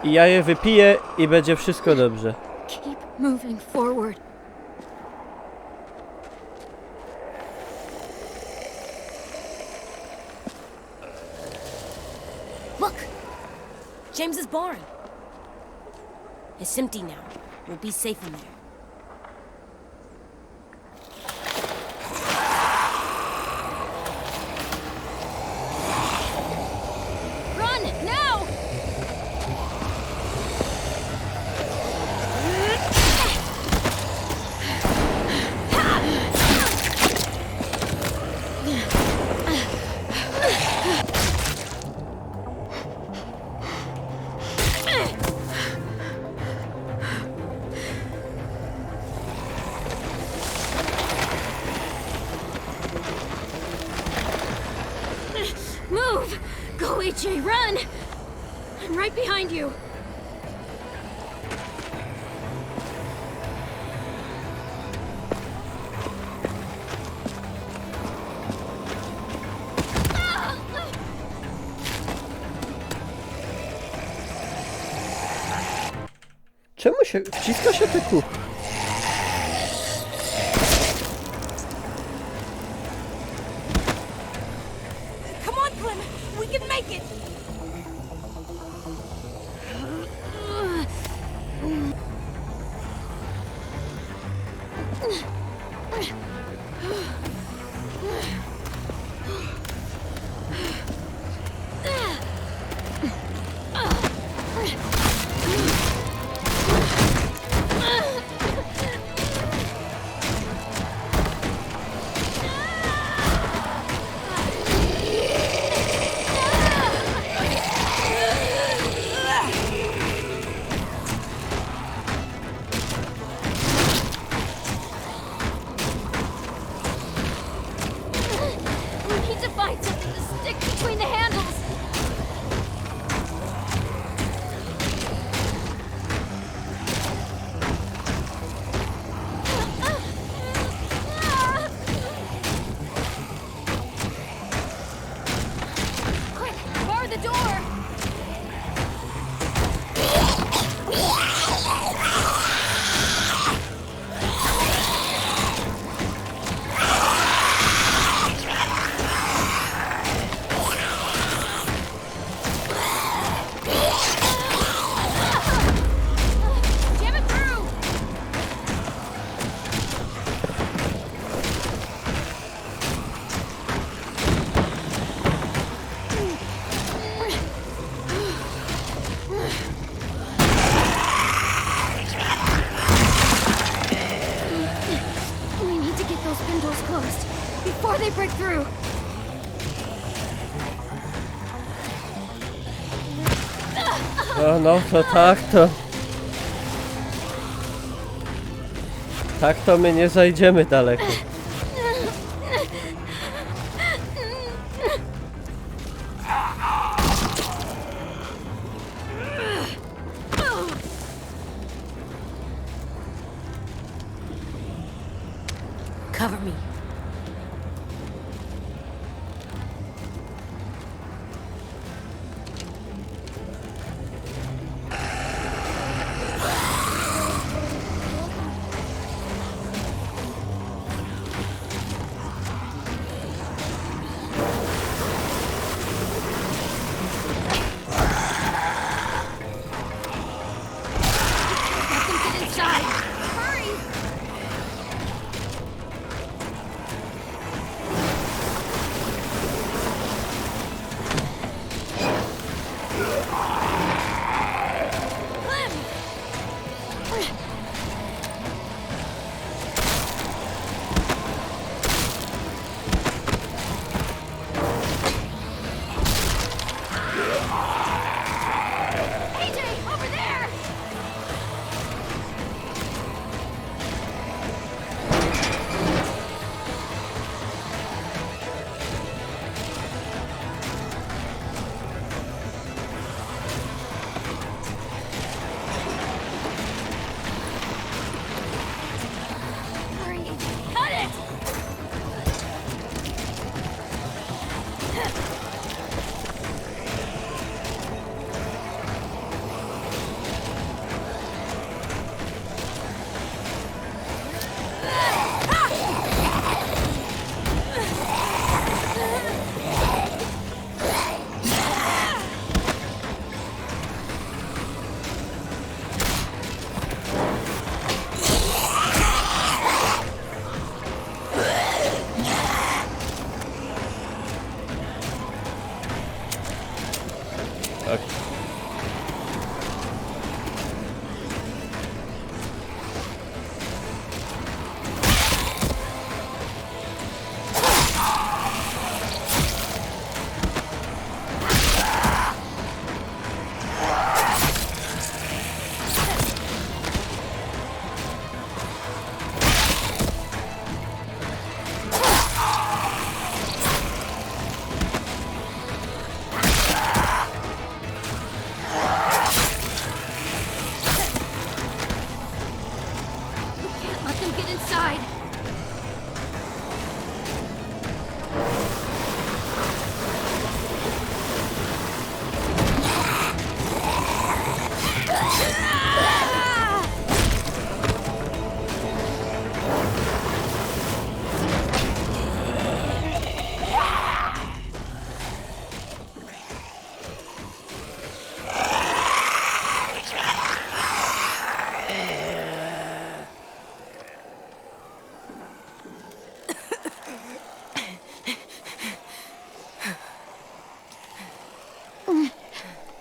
I ja je wypiję i będzie wszystko dobrze. Keep moving forward. Look! James's barn. It's empty now. We'll be safe in there. Run, now! Move! Go, A J, run! I'm right behind you! Czemu się... wciska się te ku... Come on, Clem! We can make it! Before they break through. No, no, to tak to. Tak to my niy zajdziemy daleko. Cover me.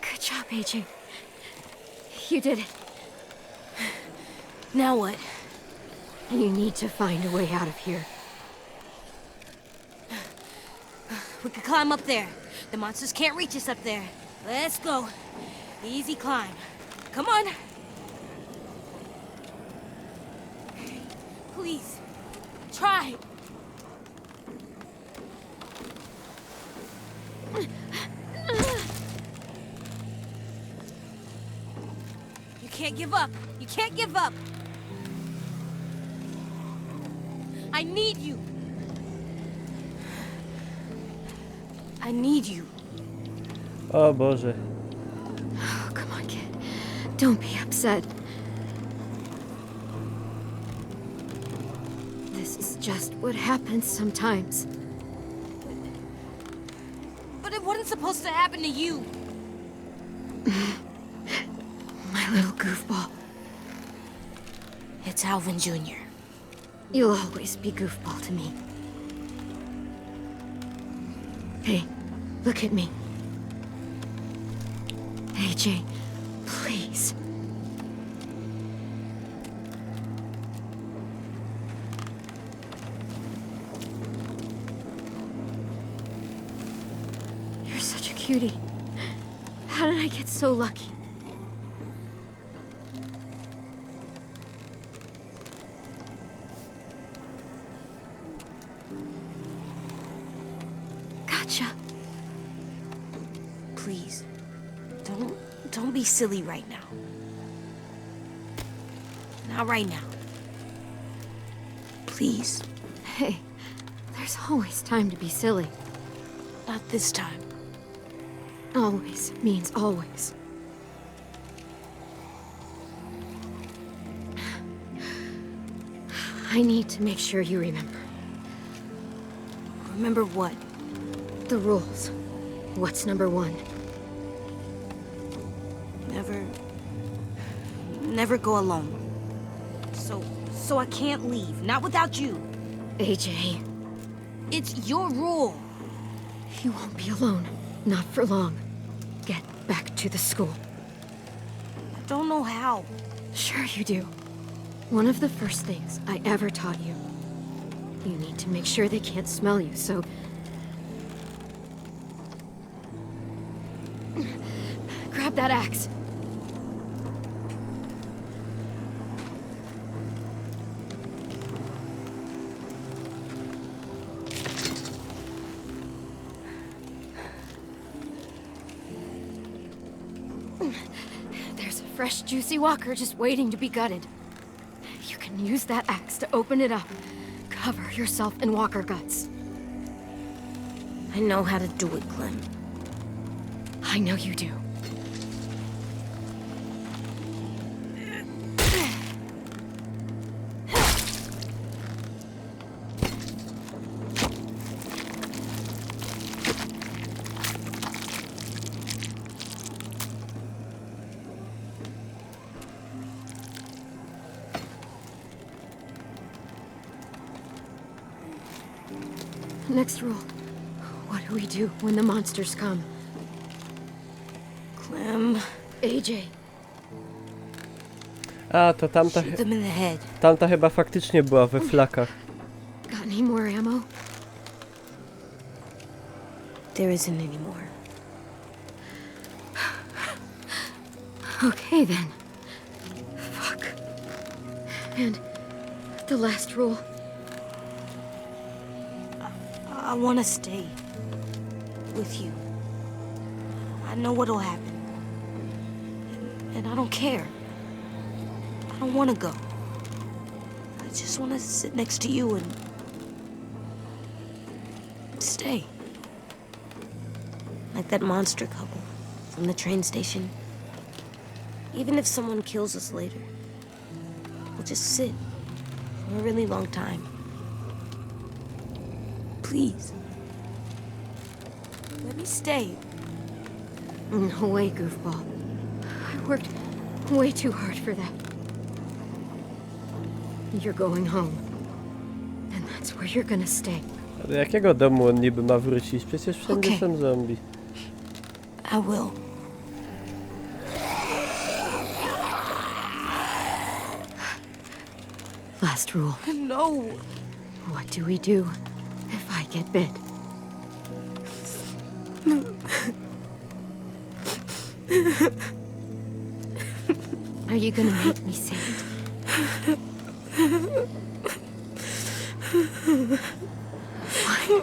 Good job, A J. You did it. Now what? You need to find a way out of here. We could climb up there. The monsters can't reach us up there. Let's go. Easy climb. Come on. Please, try. You can't give up. You can't give up. I need you. I need you. O Boże. Oh, come on, kid. Don't be upset. This is just what happens sometimes. But it wasn't supposed to happen to you. My little goofball. It's Alvin Junior. You'll always be goofball to me. Hey, look at me. A J, please. Beauty. How did I get so lucky? Gotcha. Please, don't don't be silly right now. Not right now. Please. Hey, there's always time to be silly. Not this time. Always means always. I need to make sure you remember. Remember what? The rules. What's number one? Never, never go alone. So, so I can't leave. Not without you. A J. It's your rule. You won't be alone. Not for long. Get back to the school. I don't know how. Sure you do. One of the first things I ever taught you. You need to make sure they can't smell you, so... Grab that axe. There's a fresh, juicy walker just waiting to be gutted. You can use that axe to open it up. Cover yourself in walker guts. I know how to do it, Clem. I know you do. Next rule. What do we do when the monsters come? Clem. A J. A, to tamta, Shoot chy- them in the head. Tamta chyba faktycznie była we flakach. Got any more ammo? There isn't any more. Okay then. Fuck. And the last rule. I want to stay with you. I know what'll happen. And I don't care. I don't want to go. I just want to sit next to you and stay. Like that monster couple from the train station. Even if someone kills us later, we'll just sit for a really long time. Please. Let me stay. No way, goofball. I worked way too hard for that. You're going home. And that's where you're gonna stay. A do jakiego domu on niby ma wrócić? Przecież wszędzie Okej. Są zombie. I will. Last rule. No. What do we do if I get bit? Are you gonna make me say it? Fine.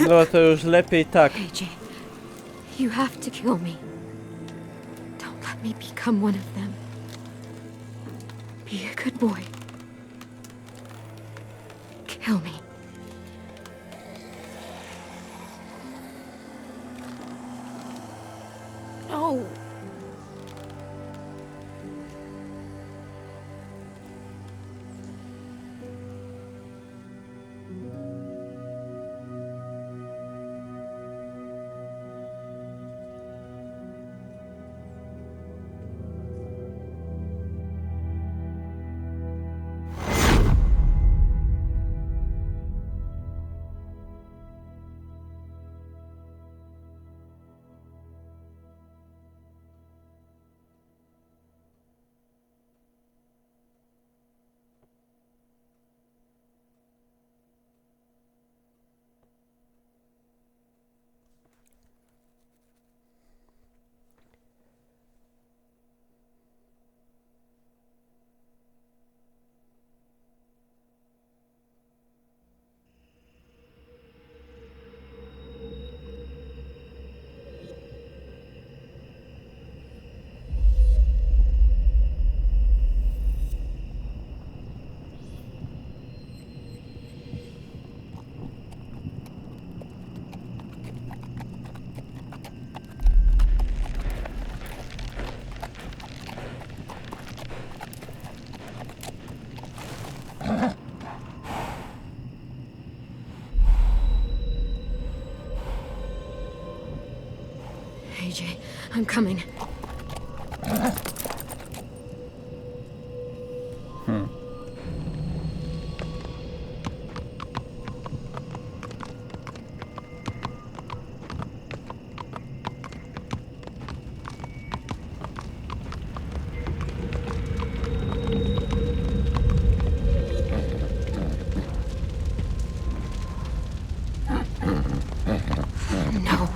No to już lepiej tak. A J, you have to kill me. Don't let me become one of them. Be a good boy. Kill me. No. A J, I'm coming. No.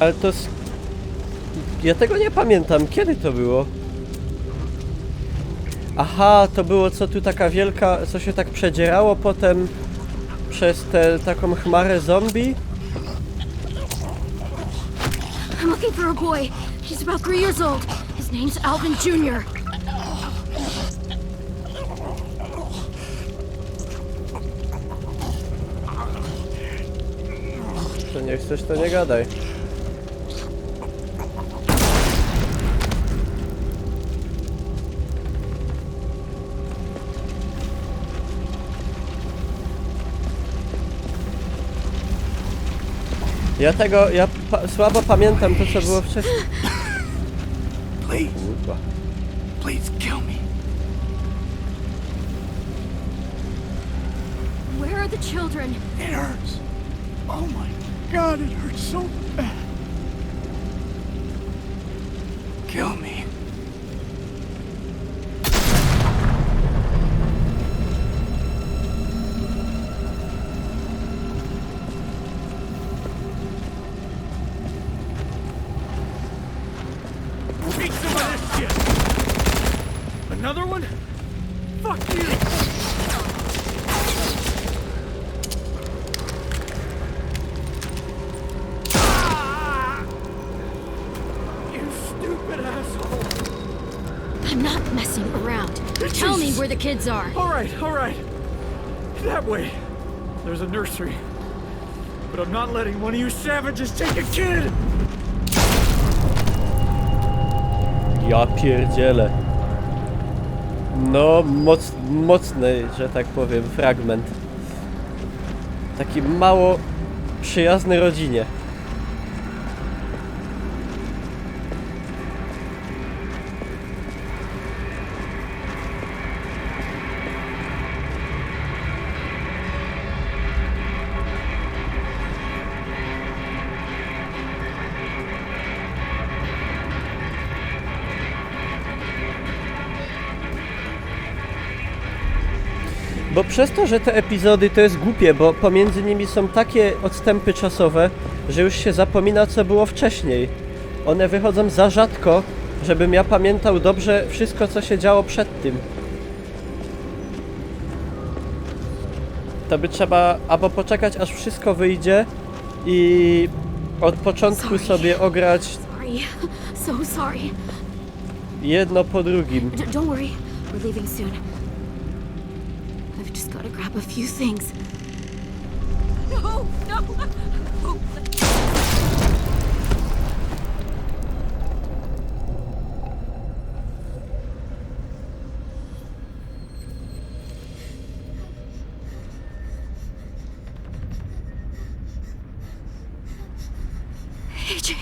Ale to s-, ja tego nie pamiętam. Kiedy to było? Aha, to było, co tu taka wielka, co się tak przedzierało potem przez tę taką chmarę zombie? I'm looking for a boy. He's about three years old. His name's Alvin Junior. To nie chcesz, to nie gadaj. Ja tego, ja pa-, słabo pamiętam to, co było wcześniej. Please. Kurwa. Please kill me. Where are the children? It hurts. Oh my God, it hurts so bad. Kill me. Take some of this shit. Another one? Fuck you! Ah! You stupid asshole! I'm not messing around. Tell me where the kids are. All right, all right. That way. There's a nursery. But I'm not letting one of you savages take a kid! Ja pierdzielę. No, moc-, mocny, że tak powiem, fragment. Taki mało przyjazny rodzinie. Bo przez to, że te epizody, to jest głupie, bo pomiędzy nimi są takie odstępy czasowe, że już się zapomina, co było wcześniej. One wychodzą za rzadko, żebym ja pamiętał dobrze wszystko, co się działo przed tym. To by trzeba albo poczekać, aż wszystko wyjdzie i od początku Sorry. sobie ograć Sorry. So sorry. jedno po drugim. D-, don't worry. We're leaving soon. I've just gotta grab a few things. No, no. A J.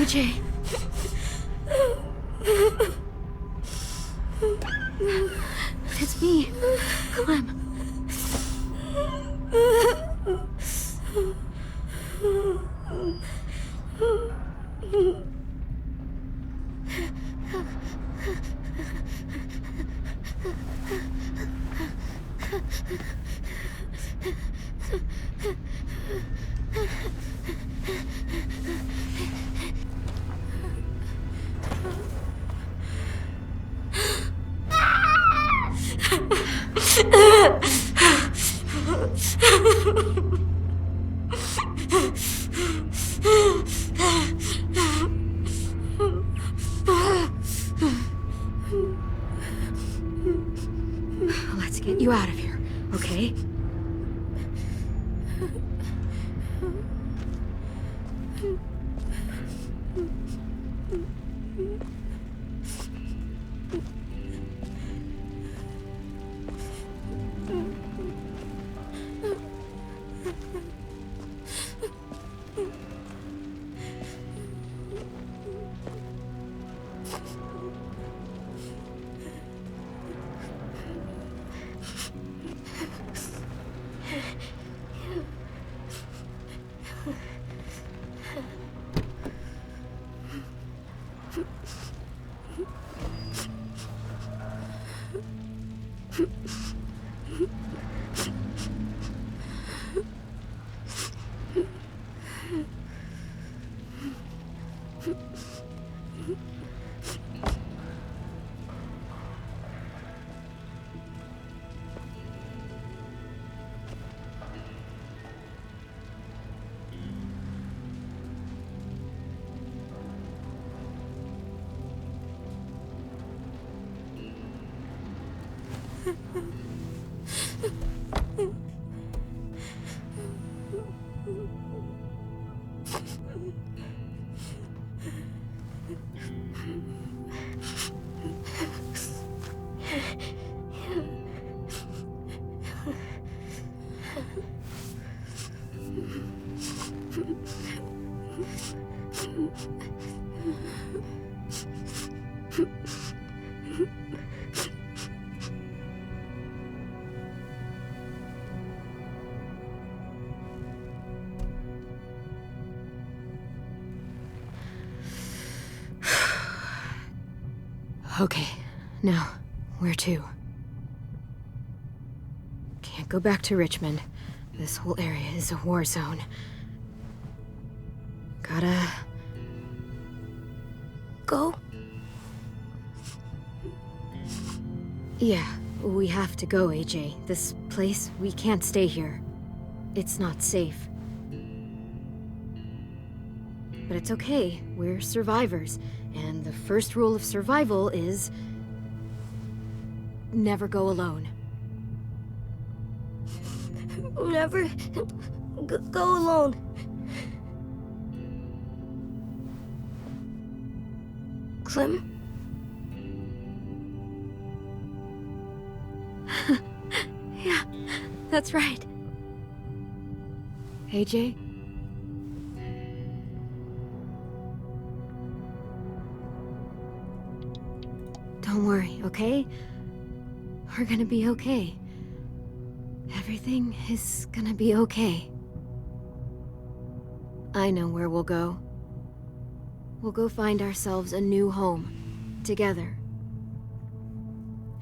Jay. It's me, Clem. Let's get you out of here, okay? Okay, now, where to? Can't go back to Richmond. This whole area is a war zone. Gotta go? Yeah, we have to go, A J. This place, we can't stay here. It's not safe. But it's okay. We're survivors. And the first rule of survival is never go alone. Never g- go alone. Clem? Yeah, that's right. A J? Don't worry, okay? We're gonna be okay. Everything is gonna be okay. I know where we'll go. We'll go find ourselves a new home, together.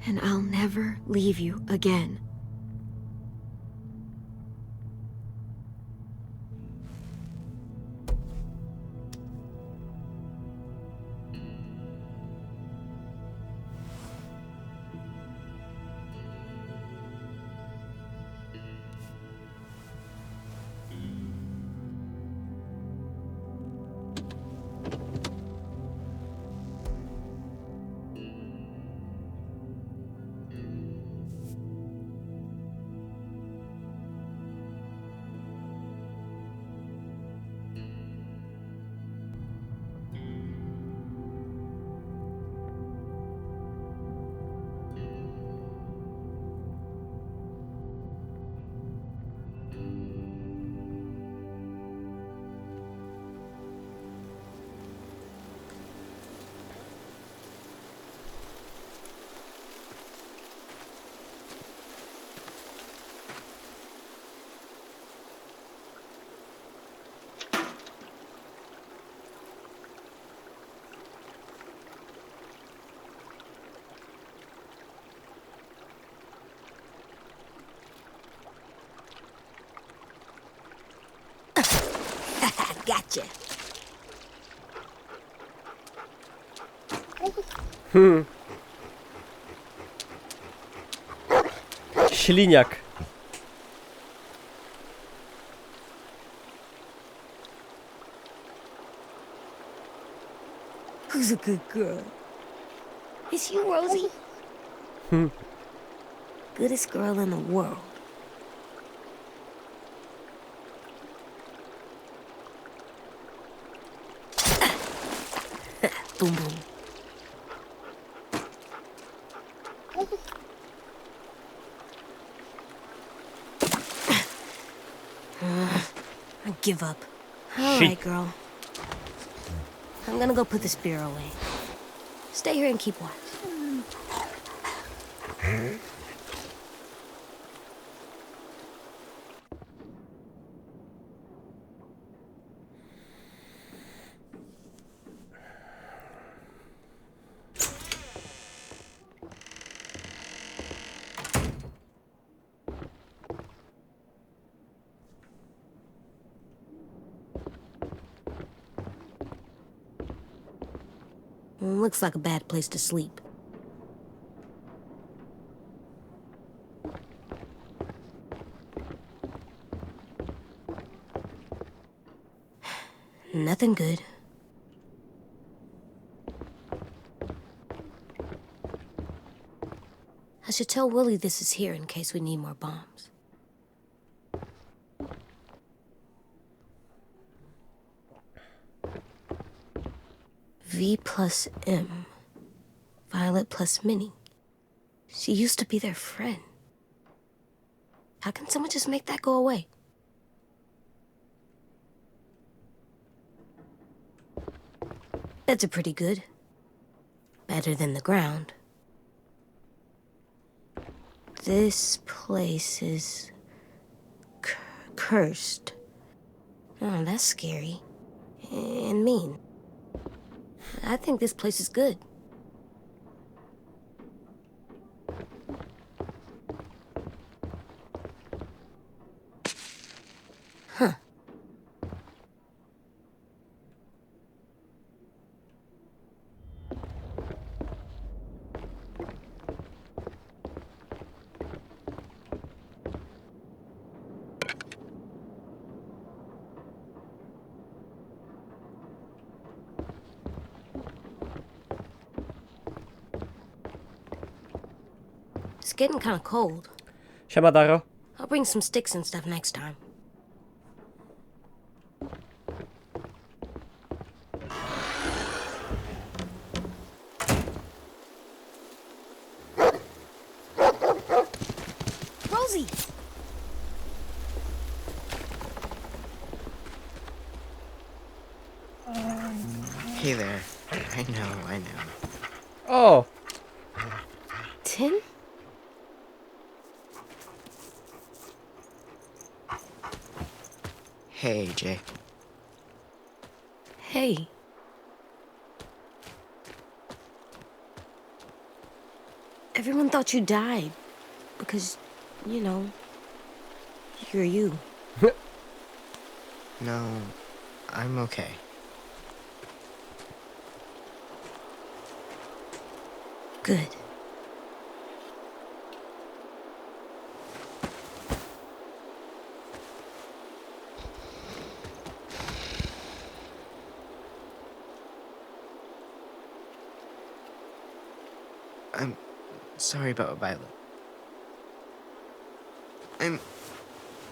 And I'll never leave you again. Hmm. Śliniak. Who's a good girl? It's you, Rosie. Hmm. Goodest girl in the world. Boom boom. I give up. All Shit. Right, girl. I'm gonna go put this beer away. Stay here and keep watch. Looks like a bad place to sleep. Nothing good. I should tell Willy this is here in case we need more bombs. V plus M. Violet plus Minnie. She used to be their friend. How can someone just make that go away? Beds are pretty good. Better than the ground. This place is c- cursed. Oh, that's scary. And mean. I think this place is good. Huh. It's getting kind of cold. Siema, Daro. I'll bring some sticks and stuff next time. Rosie! Hey there. I know, I know. O! Tim? Hey, Jay. Hey. Everyone thought you died because, you know, you're you. No, I'm okay. Good. I'm sorry about Violet. I'm,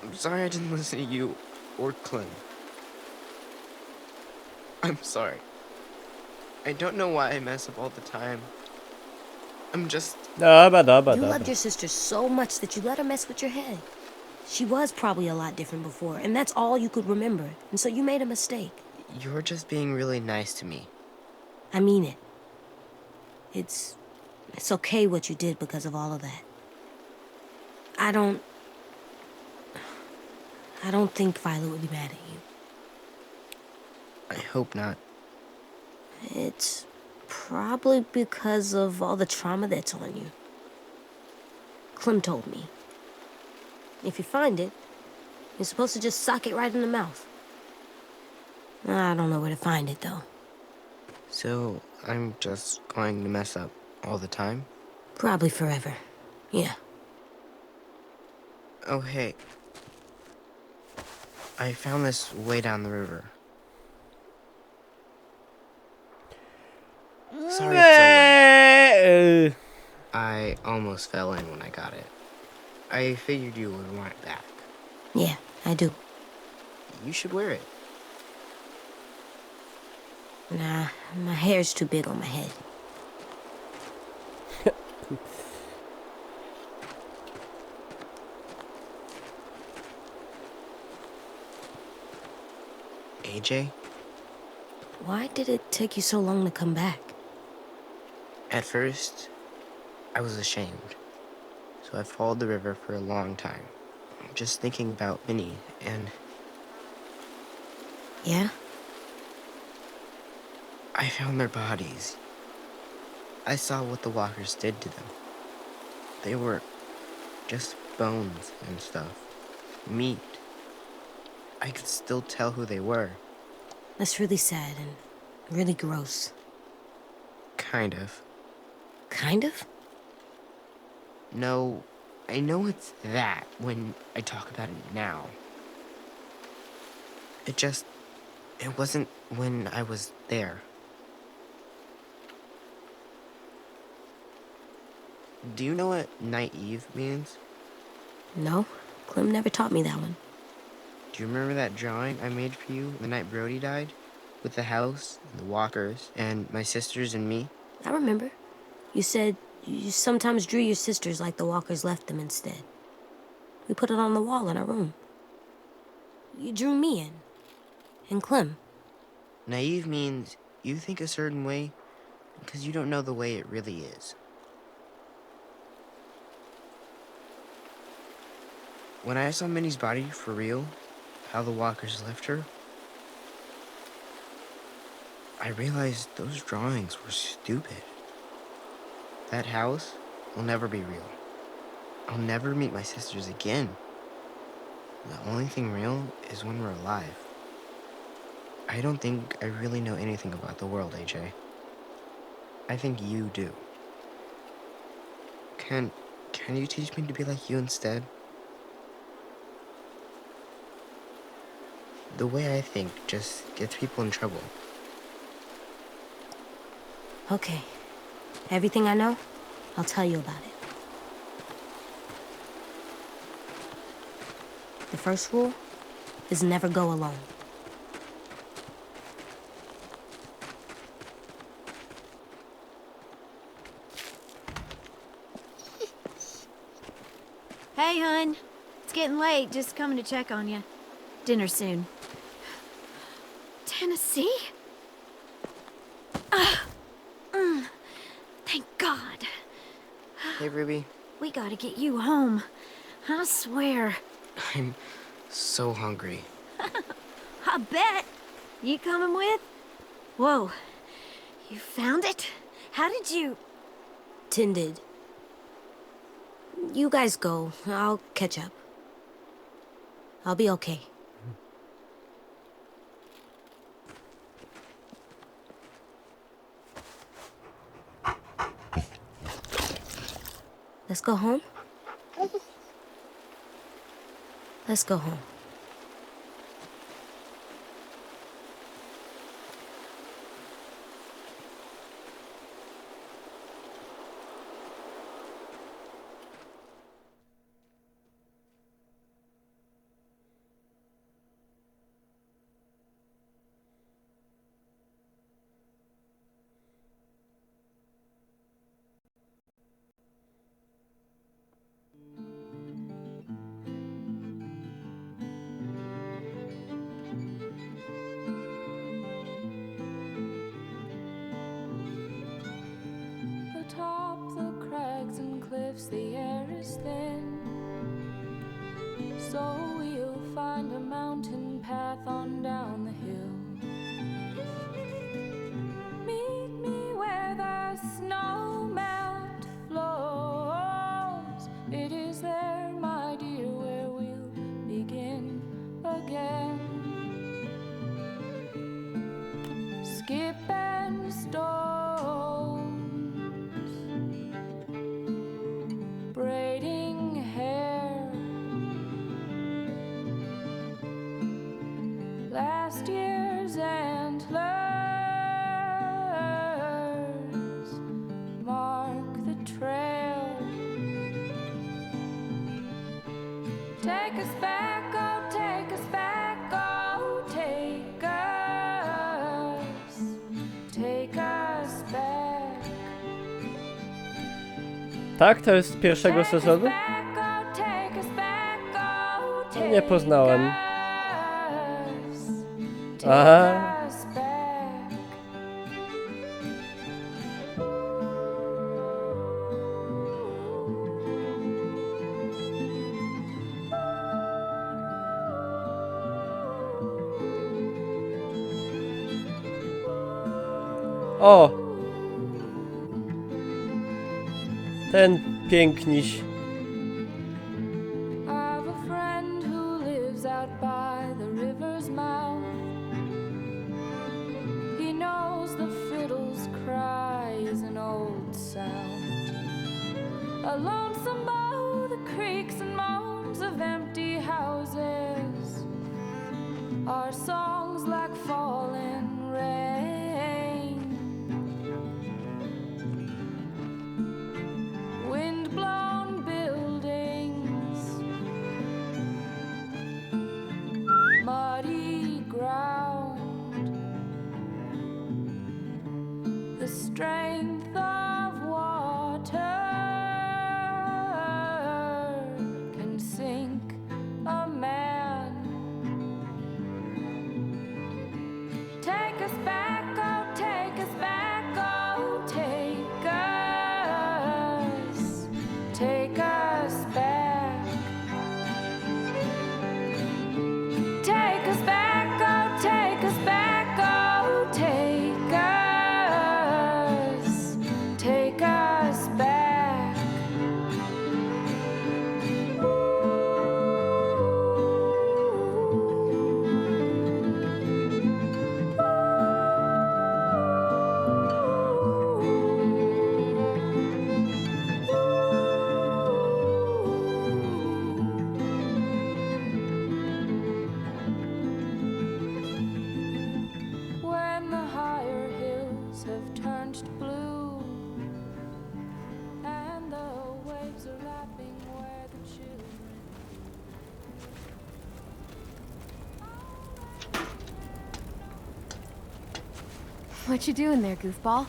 I'm sorry I didn't listen to you or Clem. I'm sorry. I don't know why I mess up all the time. I'm just... Dobra, dobra, You dobra. Loved your sister so much that you let her mess with your head. She was probably a lot different before, and that's all you could remember. And so you made a mistake. You're just being really nice to me. I mean it. It's it's okay what you did because of all of that. I don't I don't think Violet would be mad at you. I hope not. It's probably because of all the trauma that's on you. Clem told me. If you find it, you're supposed to just sock it right in the mouth. I don't know where to find it, though. So I'm just going to mess up all the time? Probably forever. Yeah. Oh, hey. I found this way down the river. Sorry it's so wet. I almost fell in when I got it. I figured you would want it back. Yeah, I do. You should wear it. Nah, my hair's too big on my head. A J? Why did it take you so long to come back? At first, I was ashamed. So I followed the river for a long time, just thinking about Minnie and Yeah? I found their bodies. I saw what the walkers did to them. They were just bones and stuff. Meat. I could still tell who they were. That's really sad and really gross. Kind of. Kind of? No, I know it's that when I talk about it now. It just. It wasn't when I was there. Do you know what Night Eve means? No, Clem never taught me that one. Do you remember that drawing I made for you the night Brody died? With the house, and the walkers, and my sisters and me? I remember. You said you sometimes drew your sisters like the walkers left them instead. We put it on the wall in our room. You drew me in. And Clem. Naive means you think a certain way because you don't know the way it really is. When I saw Minnie's body for real, how the walkers left her, I realized those drawings were stupid. That house will never be real. I'll never meet my sisters again. The only thing real is when we're alive. I don't think I really know anything about the world, A J. I think you do. Can can you teach me to be like you instead? The way I think just gets people in trouble. Okay. Everything I know, I'll tell you about it. The first rule is never go alone. Hey, hun. It's getting late. Just coming to check on you. Dinner soon. Tennessee? Ugh. Mm. Thank God. Hey, Ruby. We gotta get you home. I swear. I'm so hungry. I bet. You coming with? Whoa. You found it? How did you? Tin did. You guys go. I'll catch up. I'll be okay. Let's go home. Let's go home. Atop the crags and cliffs, the air is thin. So we'll find a mountain path on down the hill. Meet me where the snow melt flows. It is there, my dear, where we'll begin again. Tak? To jest z pierwszego sezonu? No, nie poznałem. Aha. O! Ten piękniś. I've a friend who lives out by the river's mouth. He knows the fiddle's cry is an old sound. A lonesome bow, the creaks and moans of empty houses are songs like falling rain. Wind-blown buildings, muddy ground, the strength of water can sink a man. Take us back, oh, take us back, oh, take us, take us back. Take us back, oh, take us back, oh, take us, take us back. When the higher hills have turned blue and the waves are lapping where the children What you doing there, goofball?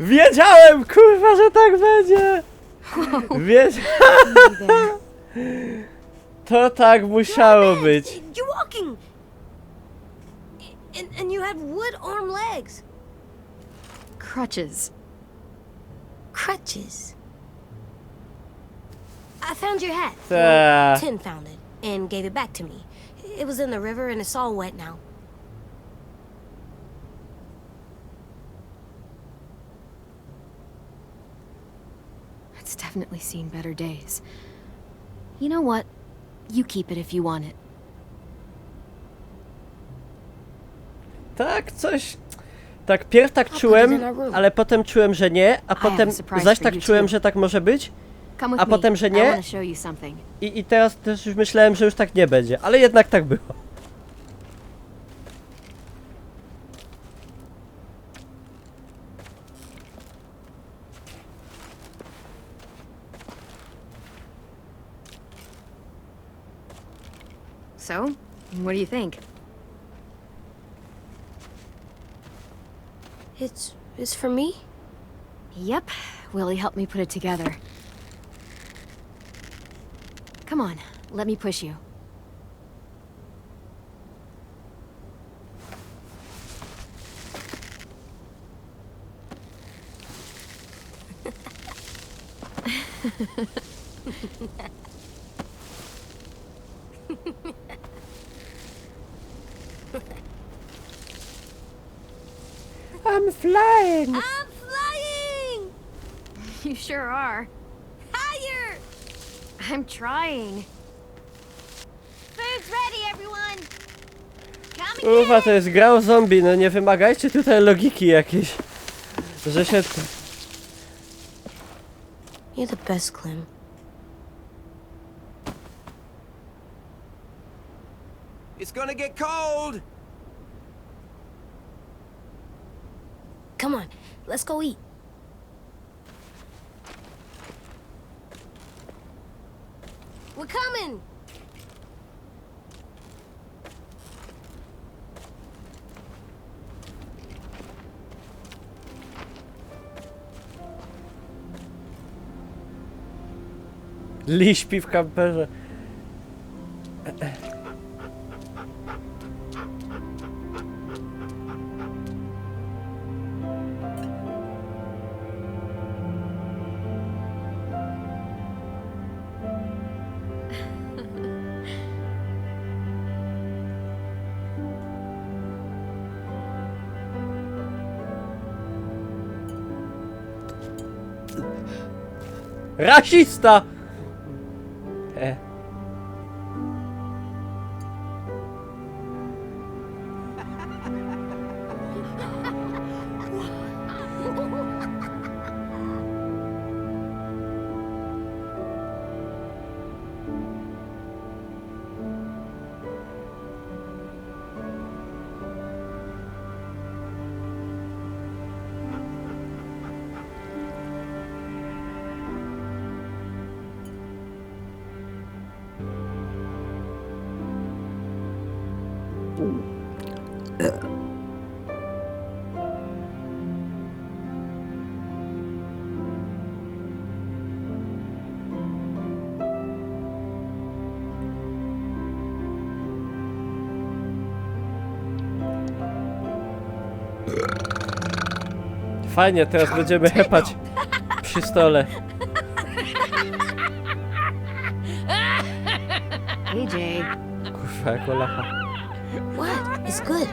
Wiedziałem, kurwa, że tak będzie! Wiedziałem! There. To tak musiało być. You're walking. And, and you have wood arm legs. Crutches. Crutches. I found your hat. Ta. Tin found it and gave it back to me. It was in the river and it's all wet now. It's definitely seen better days. You know what? You keep it if you want it. Tak, coś. Tak, pierw tak czułem, ale potem czułem, że nie, a potem zaś tak czułem, że tak może być, Come with a me. Potem, że I nie. Want to show you something. I, i teraz też już myślałem, że już tak nie będzie, ale jednak tak było. So, what do you think? It's it's for me. Yep. Willie helped me put it together. Come on, let me push you. I'm flying! I'm flying! You sure are. Higher! I'm trying. Food's ready, everyone! Come and Ufa, to jest gra o zombie, no nie wymagajcie tutaj logiki jakiejś. Że się... You're the best, Clem. It's gonna get cold! Come on, let's go eat. We're coming! Li śpi w kamperze. Rasista! E. Fajnie, teraz będziemy hepać przy stole. A J. Kurwa, jako lacha. What? It's good.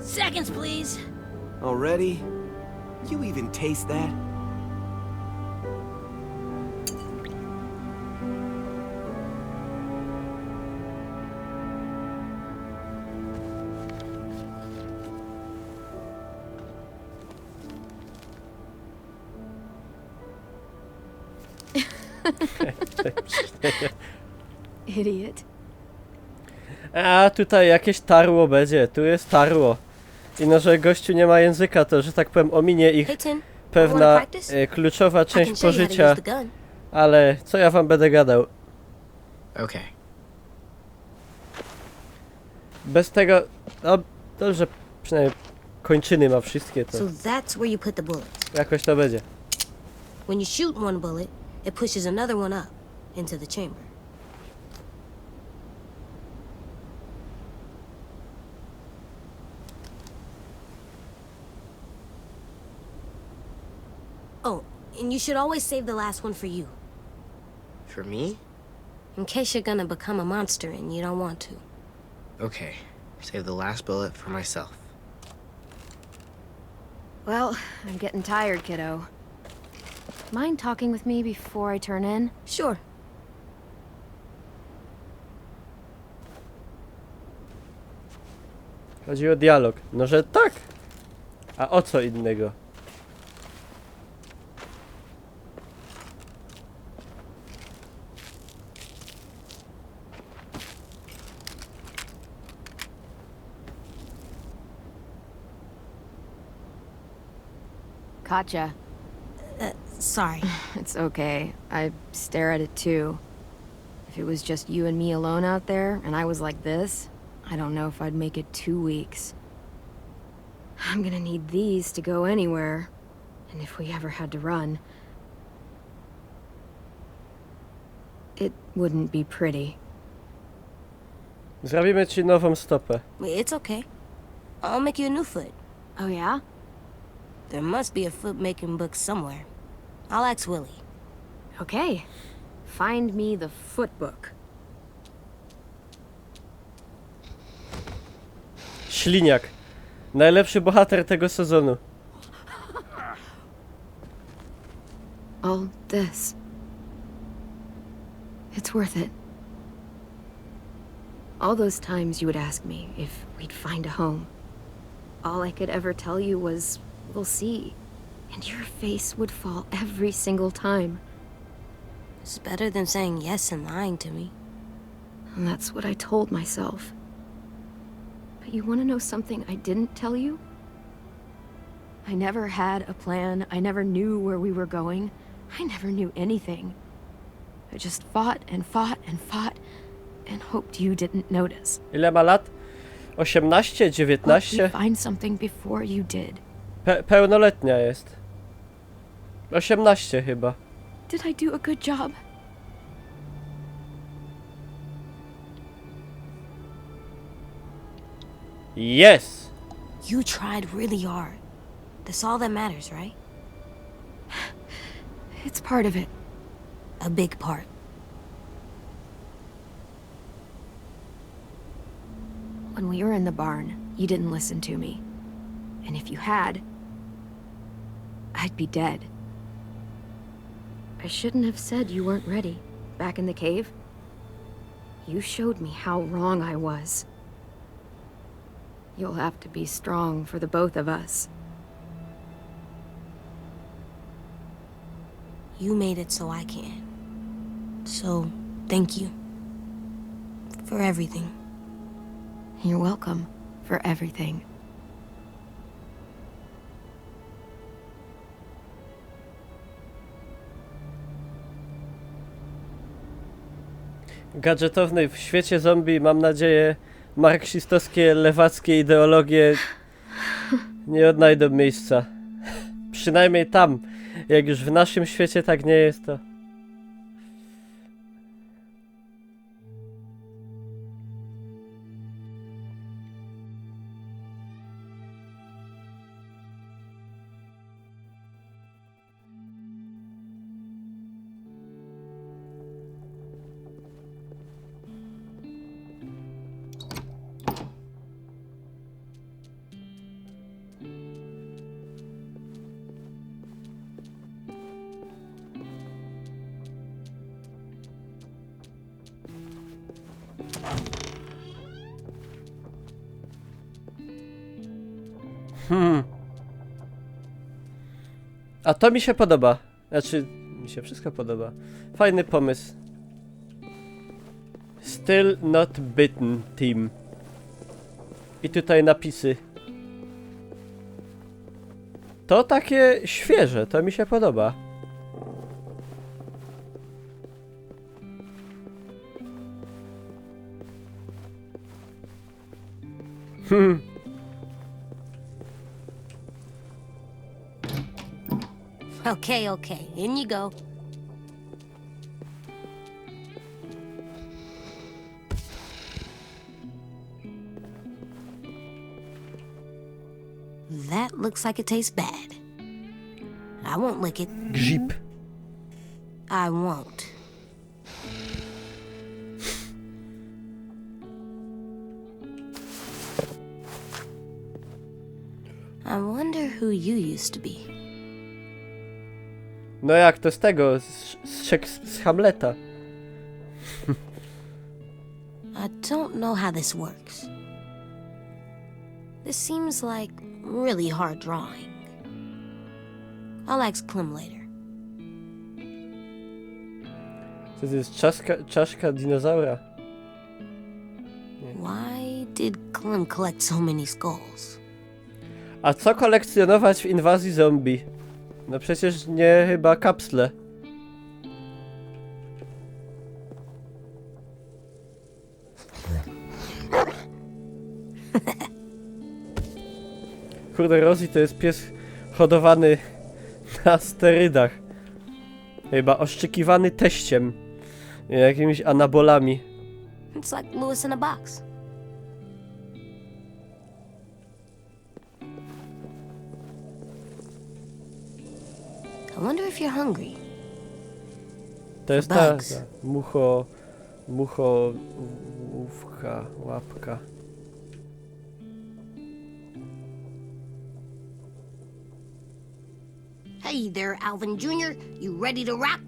Seconds, please. Already? You even taste that? Idiot. A tutaj jakieś tarło będzie, tu jest tarło. I no, że gościu nie ma języka, to, że tak powiem, ominie ich Hey, Tim. pewna Wanna practice? e, kluczowa I can część show you how to pożycia, use the gun. Ale co ja wam będę gadał? Okay. Bez tego, no, dobrze, przynajmniej kończyny ma wszystkie, to So that's where you put the bullets. Jakoś to będzie. When you shoot one bullet, it pushes another one up into the chamber. Oh, and you should always save the last one for you, For me? In case you're gonna become a monster and you don't want to. Okay. Save the last bullet for myself. Well, I'm getting tired, kiddo. Mind talking with me before I turn in? Sure. Chodzi o dialog. No, że tak! A o co innego? Katjaa. Sorry. It's okay. I stare at it too. If it was just you and me alone out there, and I was like this, I don't know if I'd make it two weeks. I'm gonna need these to go anywhere. And if we ever had to run, it wouldn't be pretty. Zrobimy ci nową stopę. It's okay. I'll make you a new foot. Oh, yeah? There must be a foot making book somewhere. I'll ask Willy. Okay. Find me the foot book. Śliniak. Najlepszy bohater tego sezonu. All this. It's worth it. All those times you would ask me if we'd find a home. All I could ever tell you was, "We'll see." And your face would fall every single time. It's better than saying yes and lying to me. And that's what I told myself. But you want to know something I didn't tell you? I never had a plan. I never knew where we were going. I never knew anything. I just fought and fought and fought and hoped you didn't notice. Ile ma lat? Osiemnaście, Hoped dziewiętnaście? we'd find something before you did. Pe pełnoletnia jest. Osiemnaście chyba. Did I do a good job? Yes! You tried really hard. That's all that matters, right? It's part of it. A big part. When we were in the barn, you didn't listen to me. And if you had, I'd be dead. I shouldn't have said you weren't ready back in the cave. You showed me how wrong I was. You'll have to be strong for the both of us. You made it so I can. So, thank you. For everything. You're welcome for everything. Gadżetowny w świecie zombie, mam nadzieję, marksistowskie, lewackie ideologie nie odnajdą miejsca. Przynajmniej tam. Jak już w naszym świecie tak nie jest, to... Hmm. A to mi się podoba. Znaczy, mi się wszystko podoba. Fajny pomysł. Still not bitten, team. I tutaj napisy. To takie świeże, to mi się podoba. Hmm. Okay, okay, in you go. That looks like it tastes bad. I won't lick it. Grzyb. I won't. I wonder who you used to be. No jak to z tego, z, z, Szeks- z Hamleta. I don't know how this works. This seems like really hard drawing. I'll ask Clem later. To jest czaszka, czaszka dinozaura. Why did Clem collect so many skulls? A co kolekcjonować w inwazji zombie? No przecież nie chyba kapsle. Kurde, Rosie to jest pies hodowany na sterydach. Chyba oszczekiwany teściem. Jakimiś anabolami. It's like Lewis in a box. I wonder if you're hungry. To jest ta, Bugs. Ta mucho... Mucho... Łówka, łapka. Hey there, Alvin Junior. You ready to rock?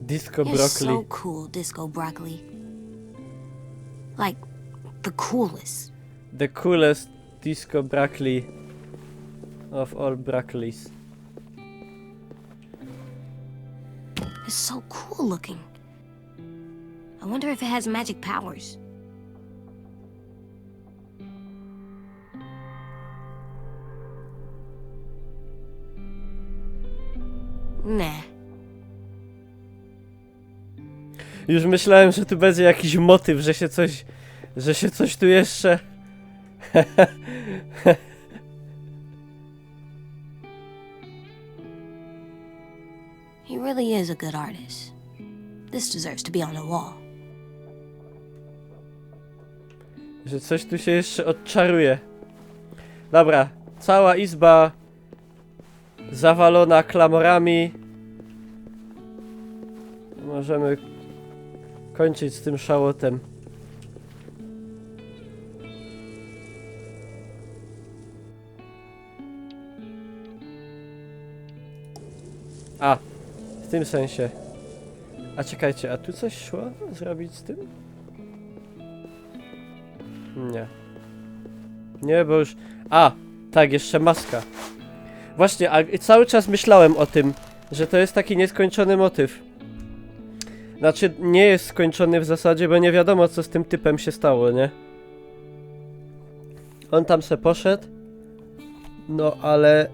Disco You're broccoli. So cool, Disco Broccoli. Like, the coolest. The coolest disco broccoli of all broccolis. It's so cool looking. I wonder if it has magic powers. Nah. Już myślałem, że tu będzie jakiś motyw, że się coś, że się coś tu jeszcze... He really is a good artist. This deserves to be on the wall. Że coś tu się jeszcze odczaruje. Dobra, cała izba zawalona klamorami. Możemy kończyć z tym szałotym. A, w tym sensie. A czekajcie, a tu coś szło zrobić z tym? Nie. Nie, bo już... A, tak, jeszcze maska. Właśnie, a cały czas myślałem o tym, że to jest taki nieskończony motyw. Znaczy, nie jest skończony w zasadzie, bo nie wiadomo, co z tym typem się stało, nie? On tam se poszedł, no ale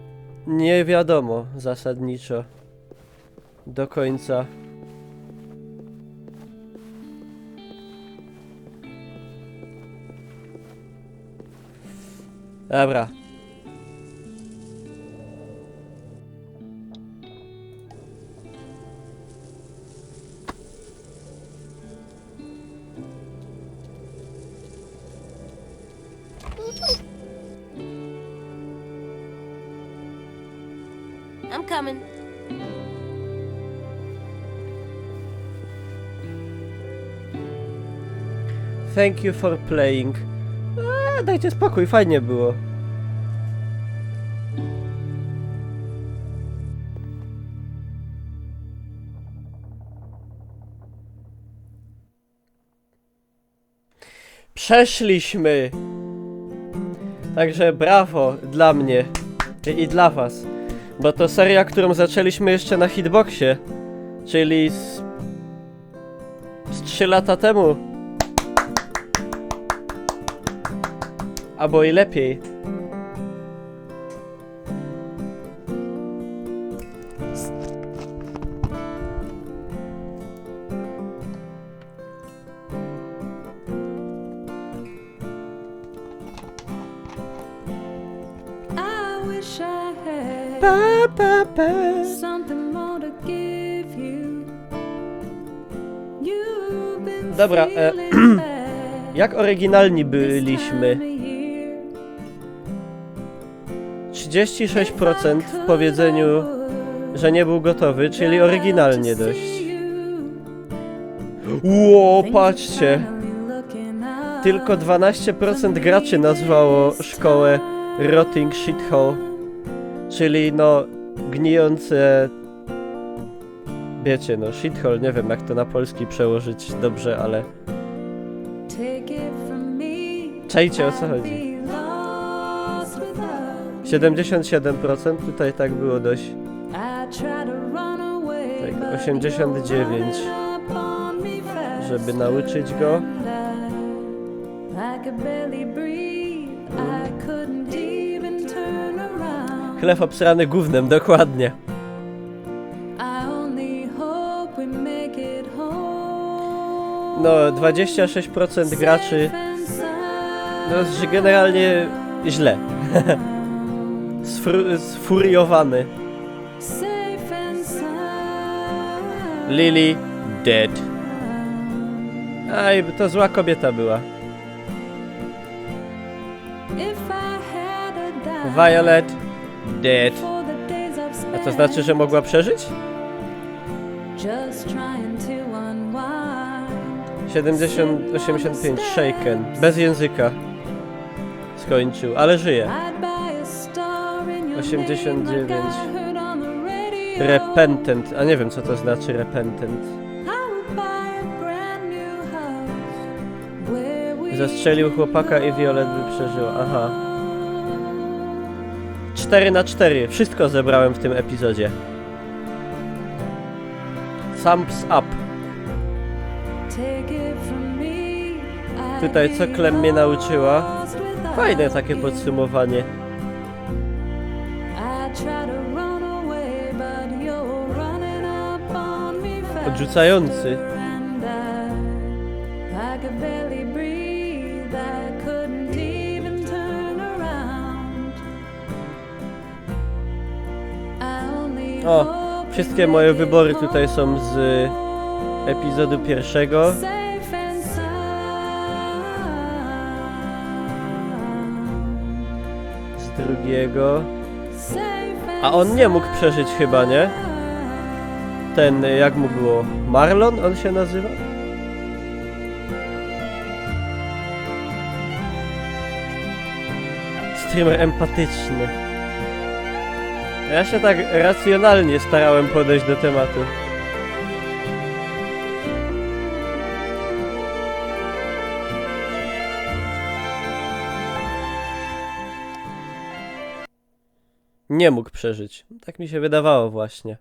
nie wiadomo zasadniczo do końca. Dobra. I'm coming. Thank you for playing. A, dajcie spokój, fajnie było. Przeszliśmy! Także brawo dla mnie i, i dla was. Bo to seria, którą zaczęliśmy jeszcze na hitboxie. Czyli z, z trzy lata temu. Albo i lepiej. I wish I had Pa, pa, pa. Something more to give you. You've been Dobra, e, feeling bad Jak oryginalni this byliśmy? time of year. Trzydzieści sześć procent w powiedzeniu, że nie był gotowy, czyli oryginalnie dość. Ło, patrzcie! Tylko dwanaście procent graczy nazwało szkołę Rotting Shithole, czyli no gnijące, wiecie, no shithole, nie wiem jak to na polski przełożyć dobrze, ale czajcie, o co chodzi. Siedemdziesiąt siedem procent, tutaj tak było dość. Tak, osiemdziesiąt dziewięć, żeby nauczyć go. Chlef obsrany gównem, dokładnie. No, dwadzieścia sześć procent graczy, no, że generalnie źle. Sfru- sfuriowany. Lily dead. Aj, to zła kobieta była. Violet dead. A to znaczy, że mogła przeżyć? Siedemdziesiąt, osiemdziesiąt pięć, shaken. Bez języka. Skończył, ale żyje. Osiemdziesiąt dziewięć. Repentant, a nie wiem, co to znaczy repentant. Zastrzelił chłopaka i Violet by przeżyła, aha. Cztery na cztery, wszystko zebrałem w tym epizodzie. Thumbs up. Tutaj co Clem mnie nauczyła? Fajne takie podsumowanie. Odrzucający. O, wszystkie moje wybory tutaj są z epizodu pierwszego. Z drugiego. A on nie mógł przeżyć chyba, nie? Ten, jak mu było? Marlon on się nazywa? Streamer empatyczny. Ja się tak racjonalnie starałem podejść do tematu. Nie mógł przeżyć. Tak mi się wydawało właśnie.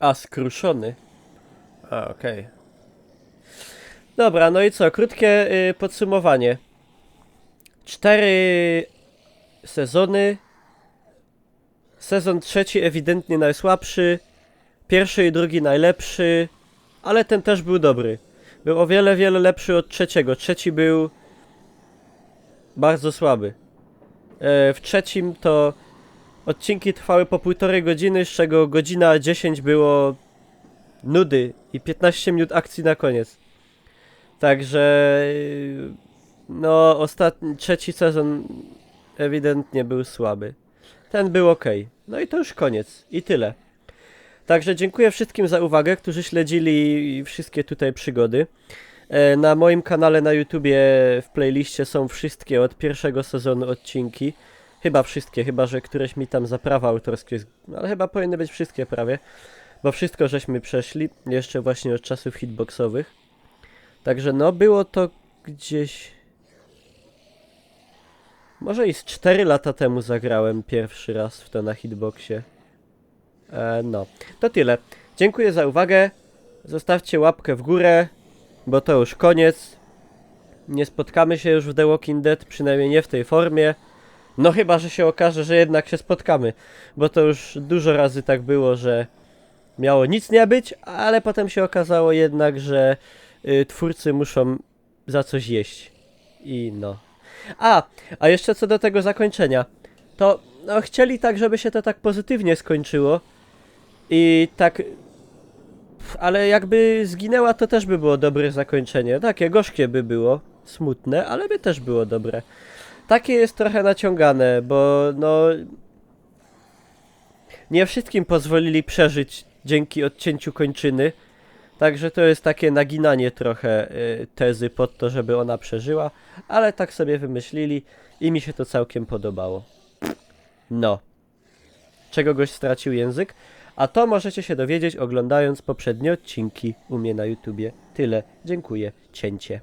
A, skruszony. A, okej. Dobra, no i co? Krótkie y, podsumowanie. Cztery sezony. Sezon trzeci ewidentnie najsłabszy. Pierwszy i drugi najlepszy. Ale ten też był dobry. Był o wiele, wiele lepszy od trzeciego. Trzeci był bardzo słaby. E, w trzecim to odcinki trwały po półtorej godziny, z czego godzina dziesięć było nudy i piętnaście minut akcji na koniec. Także no, ostatni, trzeci sezon ewidentnie był słaby. Ten był ok. No i to już koniec. I tyle. Także dziękuję wszystkim za uwagę, którzy śledzili wszystkie tutaj przygody. E, na moim kanale na YouTubie w playliście są wszystkie od pierwszego sezonu odcinki. Chyba wszystkie, chyba że któreś mi tam za prawa autorskie, z- ale chyba powinny być wszystkie prawie, bo wszystko żeśmy przeszli, jeszcze właśnie od czasów hitboxowych. Także no, było to gdzieś... Może i z cztery lata temu zagrałem pierwszy raz w to na hitboxie. E, no, to tyle. Dziękuję za uwagę. Zostawcie łapkę w górę, bo to już koniec. Nie spotkamy się już w The Walking Dead, przynajmniej nie w tej formie. No chyba że się okaże, że jednak się spotkamy, bo to już dużo razy tak było, że miało nic nie być, ale potem się okazało jednak, że y, twórcy muszą za coś jeść. I no. A, a jeszcze co do tego zakończenia. To no, chcieli tak, żeby się to tak pozytywnie skończyło. I tak. Ale jakby zginęła, to też by było dobre zakończenie. Takie gorzkie by było, smutne, ale by też było dobre. Takie jest trochę naciągane, bo no. Nie wszystkim pozwolili przeżyć dzięki odcięciu kończyny. Także to jest takie naginanie trochę y, tezy pod to, żeby ona przeżyła, ale tak sobie wymyślili i mi się to całkiem podobało. No. Czego goś stracił język? A to możecie się dowiedzieć oglądając poprzednie odcinki u mnie na YouTubie. Tyle. Dziękuję. Cięcie.